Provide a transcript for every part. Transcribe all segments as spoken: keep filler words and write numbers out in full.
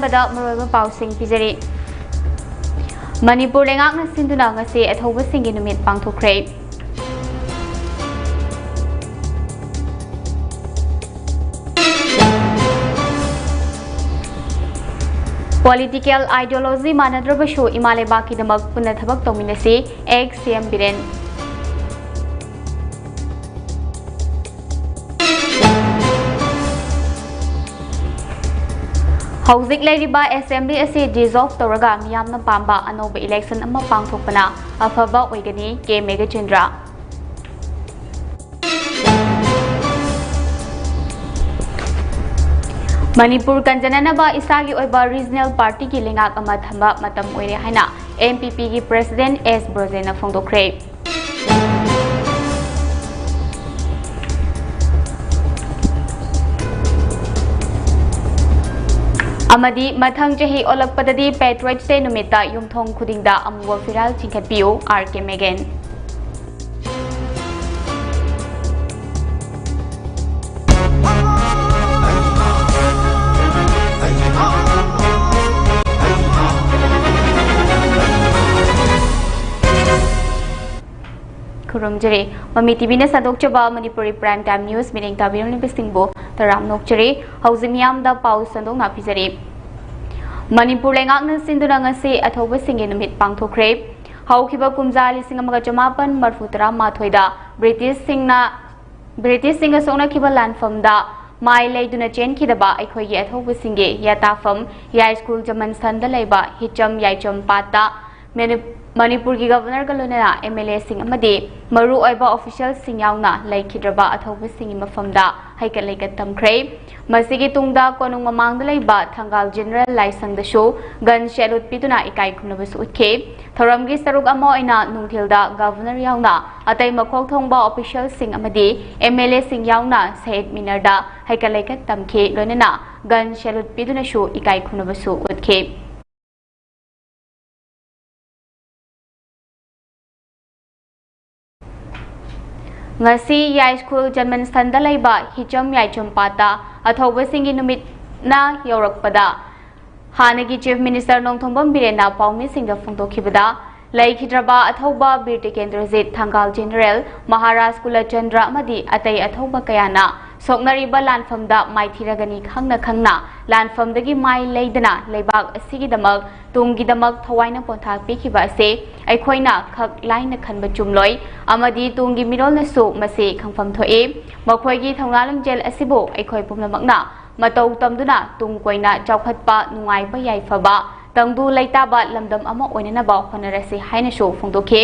ꯄꯗ ꯃꯔꯨꯑꯣꯏꯕ ꯄꯥꯎꯁꯤꯡ ꯄꯤꯖꯔꯤ꯫ ꯃꯅꯤꯄꯨꯔ ꯂꯩꯉꯥꯛꯅ ꯁꯤꯟꯗꯨꯅ ꯉꯁꯤ ꯑꯊꯧꯕꯁꯤꯡꯒꯤ ꯅꯨꯃꯤꯠ ꯄꯥꯡꯊꯣꯛꯈ꯭ꯔꯦ꯫ Political ideology ꯃꯥꯟꯅꯗ꯭ꯔꯕꯁꯨ ꯏꯃꯥ ꯂꯩꯕꯥꯛꯀꯤꯗꯃꯛ ꯄꯨꯟꯅ ꯊꯕꯛ ꯇꯧꯃꯤꯟꯅꯁꯤ, ex C M ꯕꯤꯔꯦꯟ꯫ ꯍꯧꯖꯤꯛ ꯂꯩꯔꯤꯕ assembly ꯑꯁꯤ dissolve ꯇꯧꯔꯒ ꯃꯤꯌꯥꯝꯅ ꯄꯥꯝꯕ ꯑꯅꯧꯕ election ꯑꯃ ꯄꯥꯡꯊꯣꯛꯄꯅ ꯑꯐꯕ ꯑꯣꯏꯒꯅꯤ, ꯀꯦ ꯃꯦꯘꯆꯟꯗ꯭ꯔ꯫ ꯃꯅꯤꯄꯨꯔ ꯀꯟꯖꯅꯅꯕ ꯏꯁꯥꯒꯤ ꯑꯣꯏꯕ regional party ꯒꯤ ꯂꯩꯉꯥꯛ ꯑꯃ ꯊꯝꯕ ꯃꯇꯝ ꯑꯣꯏꯔꯦ ꯍꯥꯏꯅ M P P ꯒꯤ president S ꯕ꯭ꯔꯣꯖꯦꯟꯅ ꯐꯣꯡꯗꯣꯛꯈ꯭ꯔꯦ꯫ ꯑꯃꯗꯤ ꯃꯊꯪ ꯆꯍꯤ ꯑꯣꯜꯂꯛꯄꯗꯗꯤ Patriots Day ꯅꯨꯃꯤꯠꯇ ꯌꯨꯝꯊꯣꯡ ꯈꯨꯗꯤꯡꯗ ꯑꯃꯨꯕ ꯐꯤꯔꯥꯜ ꯆꯤꯡꯈꯠꯄꯤꯌꯨ, R K ꯃꯦꯒꯦꯟ꯫ ꯈꯨꯔꯨꯝꯖꯔꯤ꯫ ꯃꯃꯤ T V ꯅ ꯁꯟꯗꯣꯛꯆꯕ ꯃꯅꯤꯄꯨꯔꯤ Prime Time News ꯃꯤꯠꯌꯦꯡ ꯇꯥꯕꯤꯔꯝꯂꯤꯕꯁꯤꯡꯕꯨ ꯇꯔꯥꯝꯅ ꯑꯣꯛꯆꯔꯤ꯫ ꯍꯧꯖꯤꯛ ꯃꯤꯌꯥꯝꯗ ꯄꯥꯎ ꯁꯟꯗꯣꯛꯅ ꯄꯤꯖꯔꯤ꯫ ꯃꯅꯤꯄꯨꯔ ꯂꯩꯉꯥꯛꯅ ꯁꯤꯟꯗꯨꯅ ꯉꯁꯤ ꯑꯊꯧꯕꯁꯤꯡꯒꯤ ꯅꯨꯃꯤꯠ ꯄꯥꯡꯊꯣꯛꯈ꯭ꯔꯦ꯫ ꯍꯧꯈꯤꯕ ꯀꯨꯝꯖꯥ ꯂꯤꯁꯤꯡ ꯑꯃꯒ ꯆꯃꯥꯄꯟ ꯃꯔꯤꯐꯨ ꯇꯔꯥꯃꯥꯊꯣꯏꯗ British ꯁꯤꯡꯅ, British ꯁꯤꯡꯒ ꯁꯣꯛꯅꯈꯤꯕ ꯂꯥꯟꯐꯝꯗ ꯃꯥꯏ ꯂꯩꯗꯨꯅ ꯆꯦꯟꯈꯤꯗꯕ ꯑꯩꯈꯣꯏꯒꯤ ꯑꯊꯧꯕꯁꯤꯡꯒꯤ ꯌꯥꯇꯥꯐꯝ ꯌꯥꯏꯁ꯭ꯀꯨꯜ ꯖꯃꯟꯁꯟꯗ ꯂꯩꯕ ꯍꯤꯆꯝ ꯌꯥꯏꯆꯝ ꯄꯥꯠꯇ ꯃꯅꯤ-, ꯃꯅꯤꯄꯨꯔꯒꯤ Governor ꯒ ꯂꯣꯏꯅꯅ M L A ꯁꯤꯡ ꯑꯃꯗꯤ ꯃꯔꯨꯑꯣꯏꯕ official ꯁꯤꯡ ꯌꯥꯎꯅ ꯂꯩꯈꯤꯗ꯭ꯔꯕ ꯑꯊꯧꯕꯁꯤꯡꯒꯤ ꯃꯐꯝꯗ ꯍꯩꯀꯠ ꯂꯩꯀꯠ ꯇꯝꯈ꯭ꯔꯦ꯫ ꯃꯁꯤꯒꯤ ꯇꯨꯡꯗ ꯀꯣꯅꯨꯡ ꯃꯃꯥꯡꯗ ꯂꯩꯕ ꯊꯪꯒꯥꯜ General ꯂꯥꯏꯁꯪꯗꯁꯨ gun salute ꯄꯤꯗꯨꯅ ꯏꯀꯥꯏ ꯈꯨꯝꯅꯕꯁꯨ ꯎꯠꯈꯤ꯫ ꯊꯧꯔꯝꯒꯤ ꯁꯔꯨꯛ ꯑꯃ ꯑꯣꯏꯅ ꯅꯨꯡꯊꯤꯜꯗ Governor ꯌꯥꯎꯅ ꯑꯇꯩ ꯃꯀꯣꯛ ꯊꯣꯡꯕ official ꯁꯤꯡ ꯑꯃꯗꯤ M L A ꯁꯤꯡ ꯌꯥꯎꯅ ꯁꯍꯤꯗ ꯃꯤꯅꯔꯗ ꯍꯩꯀꯠ ꯂꯩꯀꯠ ꯇꯝꯈꯤ, ꯂꯣꯏꯅꯅ gun salute ꯄꯤꯗꯨꯅꯁꯨ ꯏꯀꯥꯏ ꯈꯨꯝꯅꯕꯁꯨ ꯎꯠꯈꯤ꯫ ꯉꯁꯤ ꯌꯥꯏꯁ꯭ꯀꯨꯜ ꯖꯃꯟꯁꯟꯗ ꯂꯩꯕ ꯍꯤꯆꯝ ꯌꯥꯏꯆꯝ ꯄꯥꯠꯇ ꯑꯊꯧꯕꯁꯤꯡꯒꯤ ꯅꯨꯃꯤꯠꯅ ꯌꯧꯔꯛꯄꯗ ꯍꯥꯟꯅꯒꯤ Chief Minister ꯅꯣꯡꯊꯣꯝꯕꯝ ꯕꯤꯔꯦꯟꯅ ꯄꯥꯎꯃꯤꯁꯤꯡꯗ ꯐꯣꯡꯗꯣꯛꯈꯤꯕꯗ, ꯂꯩꯈꯤꯗ꯭ꯔꯕ ꯑꯊꯧꯕ ꯕꯤꯔ ꯇꯤꯀꯦꯟꯗ꯭ꯔꯖꯤꯠ, ꯊꯪꯒꯥꯜ General ꯃꯍꯥꯔꯥꯖ ꯀꯨꯂꯆꯟꯗ꯭ꯔ ꯑꯃꯗꯤ ꯑꯇꯩ ꯑꯊꯧꯕ ꯀꯌꯥꯅ ꯁꯣꯛꯅꯔꯤꯕ ꯂꯥꯟꯐꯝꯗ ꯃꯥꯏꯊꯤꯔꯒꯅꯤ ꯈꯪꯅ ꯈꯪꯅ ꯂꯥꯟꯐꯝꯗꯒꯤ ꯃꯥꯏ ꯂꯩꯗꯅ ꯂꯩꯕꯥꯛ ꯑꯁꯤꯒꯤꯗꯃꯛ ꯇꯨꯡꯒꯤꯗꯃꯛ ꯊꯋꯥꯏꯅ ꯄꯣꯟꯊꯥ ꯄꯤꯈꯤꯕ ꯑꯁꯤ ꯑꯩꯈꯣꯏꯅ ꯈꯛ ꯂꯥꯏꯅ ꯈꯟꯕ ꯆꯨꯝꯂꯣꯏ ꯑꯃꯗꯤ ꯇꯨꯡꯒꯤ ꯃꯤꯔꯣꯜꯅꯁꯨ ꯃꯁꯤ ꯈꯪꯐꯝ ꯊꯣꯛꯏ꯫ ꯃꯈꯣꯏꯒꯤ ꯊꯧꯅꯥ ꯂꯤꯡꯖꯦꯜ ꯑꯁꯤꯕꯨ ꯑꯩꯈꯣꯏ ꯄꯨꯝꯅꯃꯛꯅ ꯃꯇꯧ ꯇꯝꯗꯨꯅ ꯇꯨꯡ ꯀꯣꯏꯅ ꯆꯥꯎꯈꯠꯄ, ꯅꯨꯡꯉꯥꯏꯕ, ꯌꯥꯏꯐꯕ, ꯇꯪꯗꯨ ꯂꯩꯇꯥꯕ ꯂꯝꯗꯝ ꯑꯃ ꯑꯣꯏꯅꯅꯕ ꯍꯣꯠꯅꯔꯁꯤ ꯍꯥꯏꯅꯁꯨ ꯐꯣꯡꯗꯣꯛꯈꯤ꯫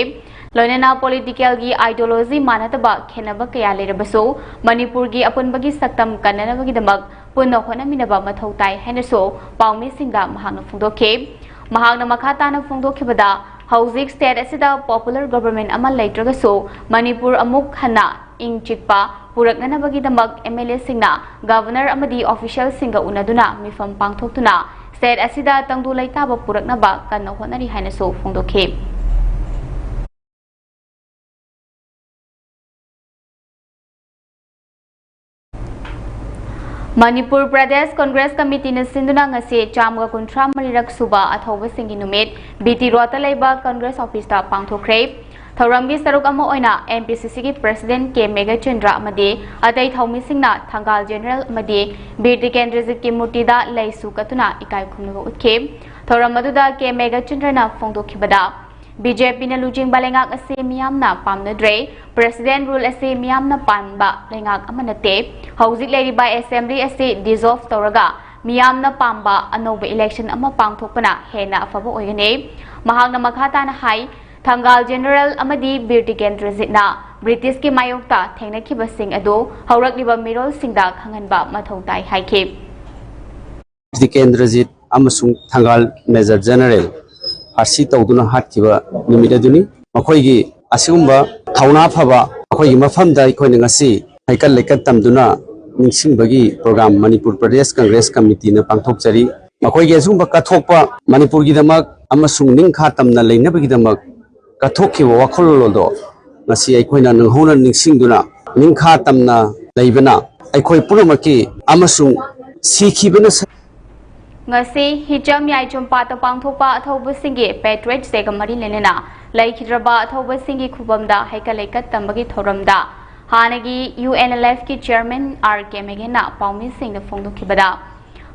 ꯂꯣꯏꯅꯅ political ꯒꯤ ideology ꯃꯥꯟꯅꯗꯕ ꯈꯦꯠꯅꯕ ꯀꯌꯥ ꯂꯩꯔꯕꯁꯨ ꯃꯅꯤꯄꯨꯔꯒꯤ ꯑꯄꯨꯟꯕꯒꯤ ꯁꯛꯇꯝ ꯀꯟꯅꯅꯕꯒꯤꯗꯃꯛ ꯄꯨꯟꯅ ꯍꯣꯠꯅꯃꯤꯟꯅꯕ ꯃꯊꯧ ꯇꯥꯏ ꯍꯥꯏꯅꯁꯨ ꯄꯥꯎꯃꯤꯁꯤꯡꯗ ꯃꯍꯥꯛꯅ ꯐꯣꯡꯗꯣꯛꯈꯤ꯫ ꯃꯍꯥꯛꯅ ꯃꯈꯥ ꯇꯥꯅ ꯐꯣꯡꯗꯣꯛꯈꯤꯕꯗ, ꯍꯧꯖꯤꯛ state ꯑꯁꯤꯗ popular government ꯑꯃ ꯂꯩꯇ꯭ꯔꯒꯁꯨ ꯃꯅꯤꯄꯨꯔ ꯑꯃꯨꯛ ꯍꯟꯅ ꯏꯪ ꯆꯤꯛꯄ ꯄꯨꯔꯛꯅꯅꯕꯒꯤꯗꯃꯛ MLA ꯁꯤꯡꯅ Governor ꯑꯃꯗꯤ official ꯁꯤꯡꯒ ꯎꯅꯗꯨꯅ ꯃꯤꯐꯝ ꯄꯥꯡꯊꯣꯛꯇꯨꯅ state ꯑꯁꯤꯗ ꯇꯪꯗꯨ ꯂꯩꯇꯥꯕ ꯄꯨꯔꯛꯅꯕ ꯀꯟꯅ ꯍꯣꯠꯅꯔꯤ ꯍꯥꯏꯅꯁꯨ ꯐꯣꯡꯗꯣꯛꯈꯤ꯫ ꯃꯅꯤꯄꯨꯔ ꯄ꯭ꯔꯗꯦꯁ ꯀꯪꯒ꯭ꯔꯦꯁ ꯀꯃꯤꯇꯤꯅ ꯁꯤꯟꯗꯨꯅ ꯉꯁꯤ ꯆꯥꯝꯃꯒ ꯀꯨꯟꯊ꯭ꯔꯥ ꯃꯔꯤꯔꯛ ꯁꯨꯕ ꯑꯊꯧꯕꯁꯤꯡꯒꯤ ꯅꯨꯃꯤꯠ BT Road ꯇ ꯂꯩꯕ ꯀꯪꯒ꯭ꯔꯦꯁ office ꯇ ꯄꯥꯡꯊꯣꯛꯈ꯭ꯔꯦ꯫ ꯊꯧꯔꯝꯒꯤ ꯁꯔꯨꯛ ꯑꯃ ꯑꯣꯏꯅ MPCC ꯒꯤ President ꯀꯦ ꯃꯦꯘꯆꯟꯗ꯭ꯔ ꯑꯃꯗꯤ ꯑꯇꯩ ꯊꯧꯃꯤꯁꯤꯡꯅ ꯊꯪꯒꯥꯜ General ꯑꯃꯗꯤ ꯕꯤꯔ ꯇꯤꯀꯦꯟꯗ꯭ꯔꯖꯤꯠꯀꯤ ꯃꯨꯔꯇꯤꯗ ꯂꯩꯁꯨ ꯀꯠꯇꯨꯅ ꯏꯀꯥꯏ ꯈꯨꯝꯅꯕ ꯎꯠꯈꯤ꯫ ꯊꯧꯔꯝ ꯑꯗꯨꯗ ꯀꯦ ꯃꯦꯘꯆꯟꯗ꯭ꯔꯅ ꯐꯣꯡꯗꯣꯛꯈꯤꯕꯗ, BJP ꯅ ꯂꯨꯆꯤꯡꯕ ꯂꯩꯉꯥꯛ ꯑꯁꯤ ꯃꯤꯌꯥꯝꯅ ꯄꯥꯝꯅꯗ꯭ꯔꯦ꯫ President rule ꯑꯁꯤ ꯃꯤꯌꯥꯝꯅ ꯄꯥꯝꯕ ꯂꯩꯉꯥꯛ ꯑꯃ ꯅꯠꯇꯦ꯫ ꯍꯧꯖꯤꯛ ꯂꯩꯔꯤꯕ Assembly ꯑꯁꯤ dissolve ꯇꯧꯔꯒ ꯃꯤꯌꯥꯝꯅ ꯄꯥꯝꯕ ꯑꯅꯧꯕ election ꯑꯃ ꯄꯥꯡꯊꯣꯛꯄꯅ ꯍꯦꯟꯅ ꯑꯐꯕ ꯑꯣꯏꯒꯅꯤ꯫ ꯃꯍꯥꯛꯅ ꯃꯈꯥ ꯇꯥꯅ ꯍꯥꯏ, ꯊꯪꯒꯥꯜ General ꯑꯃꯗꯤ ꯕꯤꯔ ꯇꯤꯀꯦꯟꯗ꯭ꯔꯖꯤꯠꯅ British ꯀꯤ ꯃꯥꯌꯣꯛꯇ ꯊꯦꯡꯅꯈꯤꯕꯁꯤꯡ ꯑꯗꯨ ꯍꯧꯔꯛꯂꯤꯕ ꯃꯤꯔꯣꯜꯁꯤꯡꯗ ꯈꯪꯍꯟꯕ ꯃꯊꯧ ꯇꯥꯏ ꯍꯥꯏꯈꯤ꯫ ꯇꯤꯀꯦꯟꯗ꯭ꯔꯖꯤꯠ ꯑꯃꯁꯨꯡ ꯊꯪꯒꯥꯜ Major General ꯐꯥꯁꯤ ꯇꯧꯗꯨꯅ ꯍꯥꯠꯈꯤꯕ ꯅꯨꯃꯤꯠ ꯑꯗꯨꯅꯤ꯫ ꯃꯈꯣꯏꯒꯤ ꯑꯁꯤꯒꯨꯝꯕ ꯊꯧꯅꯥ ꯐꯕ ꯃꯈꯣꯏꯒꯤ ꯃꯐꯝꯗ ꯑꯩꯈꯣꯏꯅ ꯉꯁꯤ ꯍꯩꯀꯠ ꯂꯩꯀꯠ ꯇꯝꯗꯨꯅ ꯅꯤꯡꯁꯤꯡꯕꯒꯤ program ꯃꯅꯤꯄꯨꯔ ꯄ꯭ꯔꯗꯦꯁ ꯀꯪꯒ꯭ꯔꯦꯁ ꯀꯃꯤꯇꯤꯅ ꯄꯥꯡꯊꯣꯛꯆꯔꯤ꯫ ꯃꯈꯣꯏꯒꯤ ꯑꯁꯤꯒꯨꯝꯕ ꯀꯠꯊꯣꯛꯄ ꯃꯅꯤꯄꯨꯔꯒꯤꯗꯃꯛ ꯑꯃꯁꯨꯡ ꯅꯤꯡꯈꯥ ꯇꯝꯅ ꯂꯩꯅꯕꯒꯤꯗꯃꯛ ꯀꯠꯊꯣꯛꯈꯤꯕ ꯋꯥꯈꯜꯂꯣꯟ ꯑꯗꯣ ꯉꯁꯤ ꯑꯩꯈꯣꯏꯅ ꯅꯤꯡꯍꯧꯅ ꯅꯤꯡꯁꯤꯡꯗꯨꯅ, ꯅꯤꯡꯈꯥ ꯇꯝꯅ ꯂꯩꯕꯅ ꯑꯩꯈꯣꯏ ꯄꯨꯝꯅꯃꯛꯀꯤ ꯑꯃꯁꯨꯡ ꯁꯤꯈꯤꯕꯅ ꯁ- ꯉꯁꯤ ꯍꯤꯖꯝ ꯌꯥꯏꯆꯨꯝ ꯄꯥꯠꯇ ꯄꯥꯡꯊꯣꯛꯄ ꯑꯊꯧꯕꯁꯤꯡꯒꯤ Patriot Dayꯒ ꯃꯔꯤ ꯂꯩꯅꯅ ꯂꯩꯈꯤꯗ꯭ꯔꯕ ꯑꯊꯧꯕꯁꯤꯡꯒꯤ ꯈꯨꯕꯝꯗ ꯍꯩꯀꯠ ꯂꯩꯀꯠ ꯇꯝꯕꯒꯤ ꯊꯧꯔꯝꯗ ꯍꯥꯟꯅꯒꯤ UNLFꯀꯤ Chairman R K Magin ꯅ ꯄꯥꯎꯃꯤꯁꯤꯡꯗ ꯐꯣꯡꯗꯣꯛꯈꯤꯕꯗ,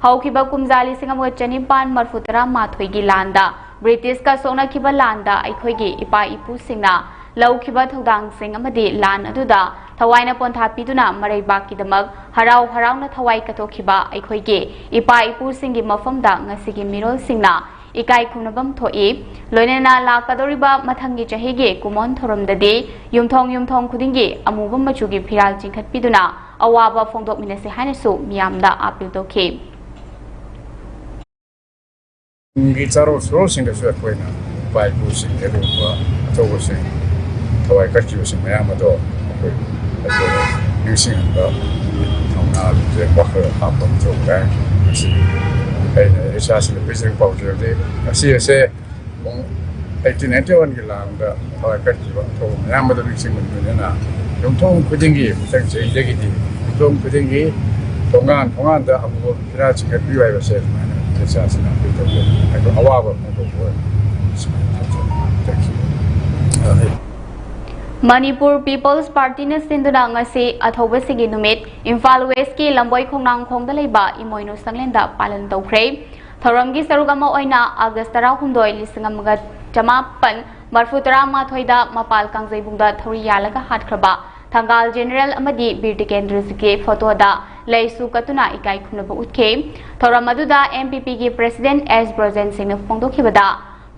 ꯍꯧꯈꯤꯕ ꯀꯨꯝꯖꯥ ꯂꯤꯁꯤꯡ ꯑꯃꯒ ꯆꯅꯤꯄꯥꯟ ꯃꯔꯤꯐꯨ ꯇꯔꯥ ꯃꯥꯊꯣꯏꯒꯤ ꯂꯥꯟꯗ, ꯕ꯭ꯔꯤꯇꯤꯁꯀ ꯁꯣꯛꯅꯈꯤꯕ ꯂꯥꯟꯗ ꯑꯩꯈꯣꯏꯒꯤ ꯏꯄꯥ ꯏꯄꯨꯁꯤꯡꯅ ꯂꯧꯈꯤꯕ ꯊꯧꯗꯥꯡꯁꯤꯡ ꯑꯃꯗꯤ ꯂꯥꯟ ꯑꯗꯨꯗ ꯊꯋꯥꯏꯅ ꯄꯣꯟꯊꯥ ꯄꯤꯗꯨꯅ ꯃꯔꯩꯕꯥꯛꯀꯤꯗꯃꯛ ꯍꯔꯥꯎ ꯍꯔꯥꯎꯅ ꯊꯋꯥꯏ ꯀꯠꯊꯣꯛꯈꯤꯕ ꯑꯩꯈꯣꯏꯒꯤ ꯏꯄꯥ ꯏꯄꯨꯁꯤꯡꯒꯤ ꯃꯐꯝꯗ ꯉꯁꯤꯒꯤ ꯃꯤꯔꯣꯜꯁꯤꯡꯅ ꯏꯀꯥꯏ ꯈꯨꯝꯅꯐꯝ ꯊꯣꯛꯏ꯫ ꯂꯣꯏꯅꯅ ꯂꯥꯛꯀꯗꯧꯔꯤꯕ ꯃꯊꯪꯒꯤ ꯆꯍꯤꯒꯤ ꯀꯨꯝꯑꯣꯟ ꯊꯧꯔꯝꯗꯗꯤ ꯌꯨꯝꯊꯣꯡ ꯌꯨꯝꯊꯣꯡ ꯈꯨꯗꯤꯡꯒꯤ ꯑꯃꯨꯕ ꯃꯆꯨꯒꯤ ꯐꯤꯔꯥꯜ ꯆꯤꯡꯈꯠꯄꯤꯗꯨꯅ ꯑꯋꯥꯕ ꯐꯣꯡꯗꯣꯛꯃꯤꯟꯅꯁꯤ ꯍꯥꯏꯅꯁꯨ ꯃꯤꯌꯥꯝꯗ ꯑꯥꯄꯤꯜ ꯇꯧꯈꯤ꯫ ꯇꯨꯡꯒꯤ ꯆꯥꯔꯣꯜ ꯁꯨꯔꯣꯜꯁꯤꯡꯗꯁꯨ ꯑꯩꯈꯣꯏꯅ ꯏꯄꯥ ꯏꯄꯨꯁꯤꯡꯒꯤ ꯑꯗꯨꯒꯨꯝꯕ ꯑꯆꯧꯕꯁꯤꯡ ꯊꯋꯥꯏ ꯀꯠꯈꯤꯕꯁꯤꯡ ꯃꯌꯥꯝ ꯑꯗꯣ ꯑꯩꯈꯣꯏ ꯑꯩꯈꯣꯏ ꯅꯤꯡꯁꯤꯡꯍꯟꯕ ꯊꯧꯅꯥꯁꯦ ꯋꯥꯈꯜ ꯍꯥꯞꯄ ꯑꯃ ꯊꯣꯛꯈ꯭ꯔꯦ꯫ ꯃꯁꯤ ꯑꯩꯅ ꯏꯁꯥꯁꯤꯗ ꯄꯤꯖꯔꯤꯕ ꯄꯥꯎꯖꯦꯜꯗꯤ ꯉꯁꯤ ꯑꯁꯦ ꯄꯨꯡ ꯑꯩꯠꯇꯤꯟ ꯑꯩꯠꯇꯤ ꯋꯥꯟꯒꯤ ꯂꯥꯟꯗ ꯊꯋꯥꯏ ꯀꯠꯈꯤꯕ ꯑꯊꯧꯕ ꯃꯌꯥꯝ ꯑꯗꯨ ꯅꯤꯡꯁꯤꯡꯕꯒꯤ ꯂꯣꯏꯅꯅ ꯌꯨꯝꯊꯣꯡ ꯈꯨꯗꯤꯡꯒꯤ ꯃꯊꯪ ꯆꯍꯤꯗꯒꯤꯗꯤ ꯌꯨꯝꯊꯣꯡ ꯈꯨꯗꯤꯡꯒꯤ ꯊꯣꯡꯒꯥꯟ ꯊꯣꯡꯒꯥꯟꯗ ꯑꯃꯨꯕ ꯐꯤꯔꯥꯜ ꯆꯤꯡꯈꯠꯄꯤꯌꯨ ꯍꯥꯏꯕꯁꯦ ꯑꯗꯨꯃꯥꯏꯅ ꯏꯆꯥꯁꯤꯡꯅ ꯑꯩꯈꯣꯏ ꯇꯧꯖꯩ꯫ ꯑꯩꯈꯣꯏ ꯑꯋꯥꯕ ꯐꯣꯡꯗꯣꯛꯄ ꯑꯣꯏꯅ ꯁꯨꯃꯥꯏꯅ ꯊꯝꯖꯕ ꯇꯧꯈꯤ꯫ ꯃꯅꯤꯄꯨꯔ ꯄꯤꯄꯜꯁ ꯄꯥꯔꯇꯤꯅ ꯁꯤꯟꯗꯨꯅ ꯉꯁꯤ ꯑꯊꯧꯕꯁꯤꯡꯒꯤ ꯅꯨꯃꯤꯠ ꯏꯝꯐꯥꯜ ꯋꯦꯁꯀꯤ ꯂꯝꯕꯣꯏ ꯈꯣꯡꯅꯥꯡꯈꯣꯡꯗ ꯂꯩꯕ ꯏꯃꯣꯏꯅꯨ ꯁꯪꯂꯦꯟꯗ ꯄꯥꯂꯟ ꯇꯧꯈ꯭ꯔꯦ꯫ ꯊꯧꯔꯝꯒꯤ ꯁꯔꯨꯛ ꯑꯃ ꯑꯣꯏꯅ ꯑꯥꯒꯁ ꯇꯔꯥꯍꯨꯝꯗꯣꯏ, ꯂꯤꯁꯤꯡ ꯑꯃꯒ ꯆꯃꯥꯄꯟ ꯃꯔꯤꯐꯨ ꯇꯔꯥ ꯃꯥꯊꯣꯏꯗ ꯃꯄꯥꯜ ꯀꯥꯡꯖꯩꯕꯨꯡꯗ ꯊꯧꯔꯤ ꯌꯥꯜꯂꯒ ꯍꯥꯠꯈ꯭ꯔꯕ ꯊꯪꯒꯥꯜ ꯖꯦꯅꯔꯦꯜ ꯑꯃꯗꯤ ꯕꯤꯔ ꯇꯤꯀꯦꯟꯗ꯭ꯔꯖꯤꯠꯀꯤ ꯐꯣꯇꯣꯗ ꯂꯩꯁꯨ ꯀꯠꯇꯨꯅ ꯏꯀꯥꯏ ꯈꯨꯝꯅꯕ ꯎꯠꯈꯤ꯫ ꯊꯧꯔꯝ ꯑꯗꯨꯗ MPPꯒꯤ President S ꯕ꯭ꯔꯣꯖꯦꯟ ꯁꯤꯡꯅ ꯐꯣꯡꯗꯣꯛꯈꯤꯕꯗ,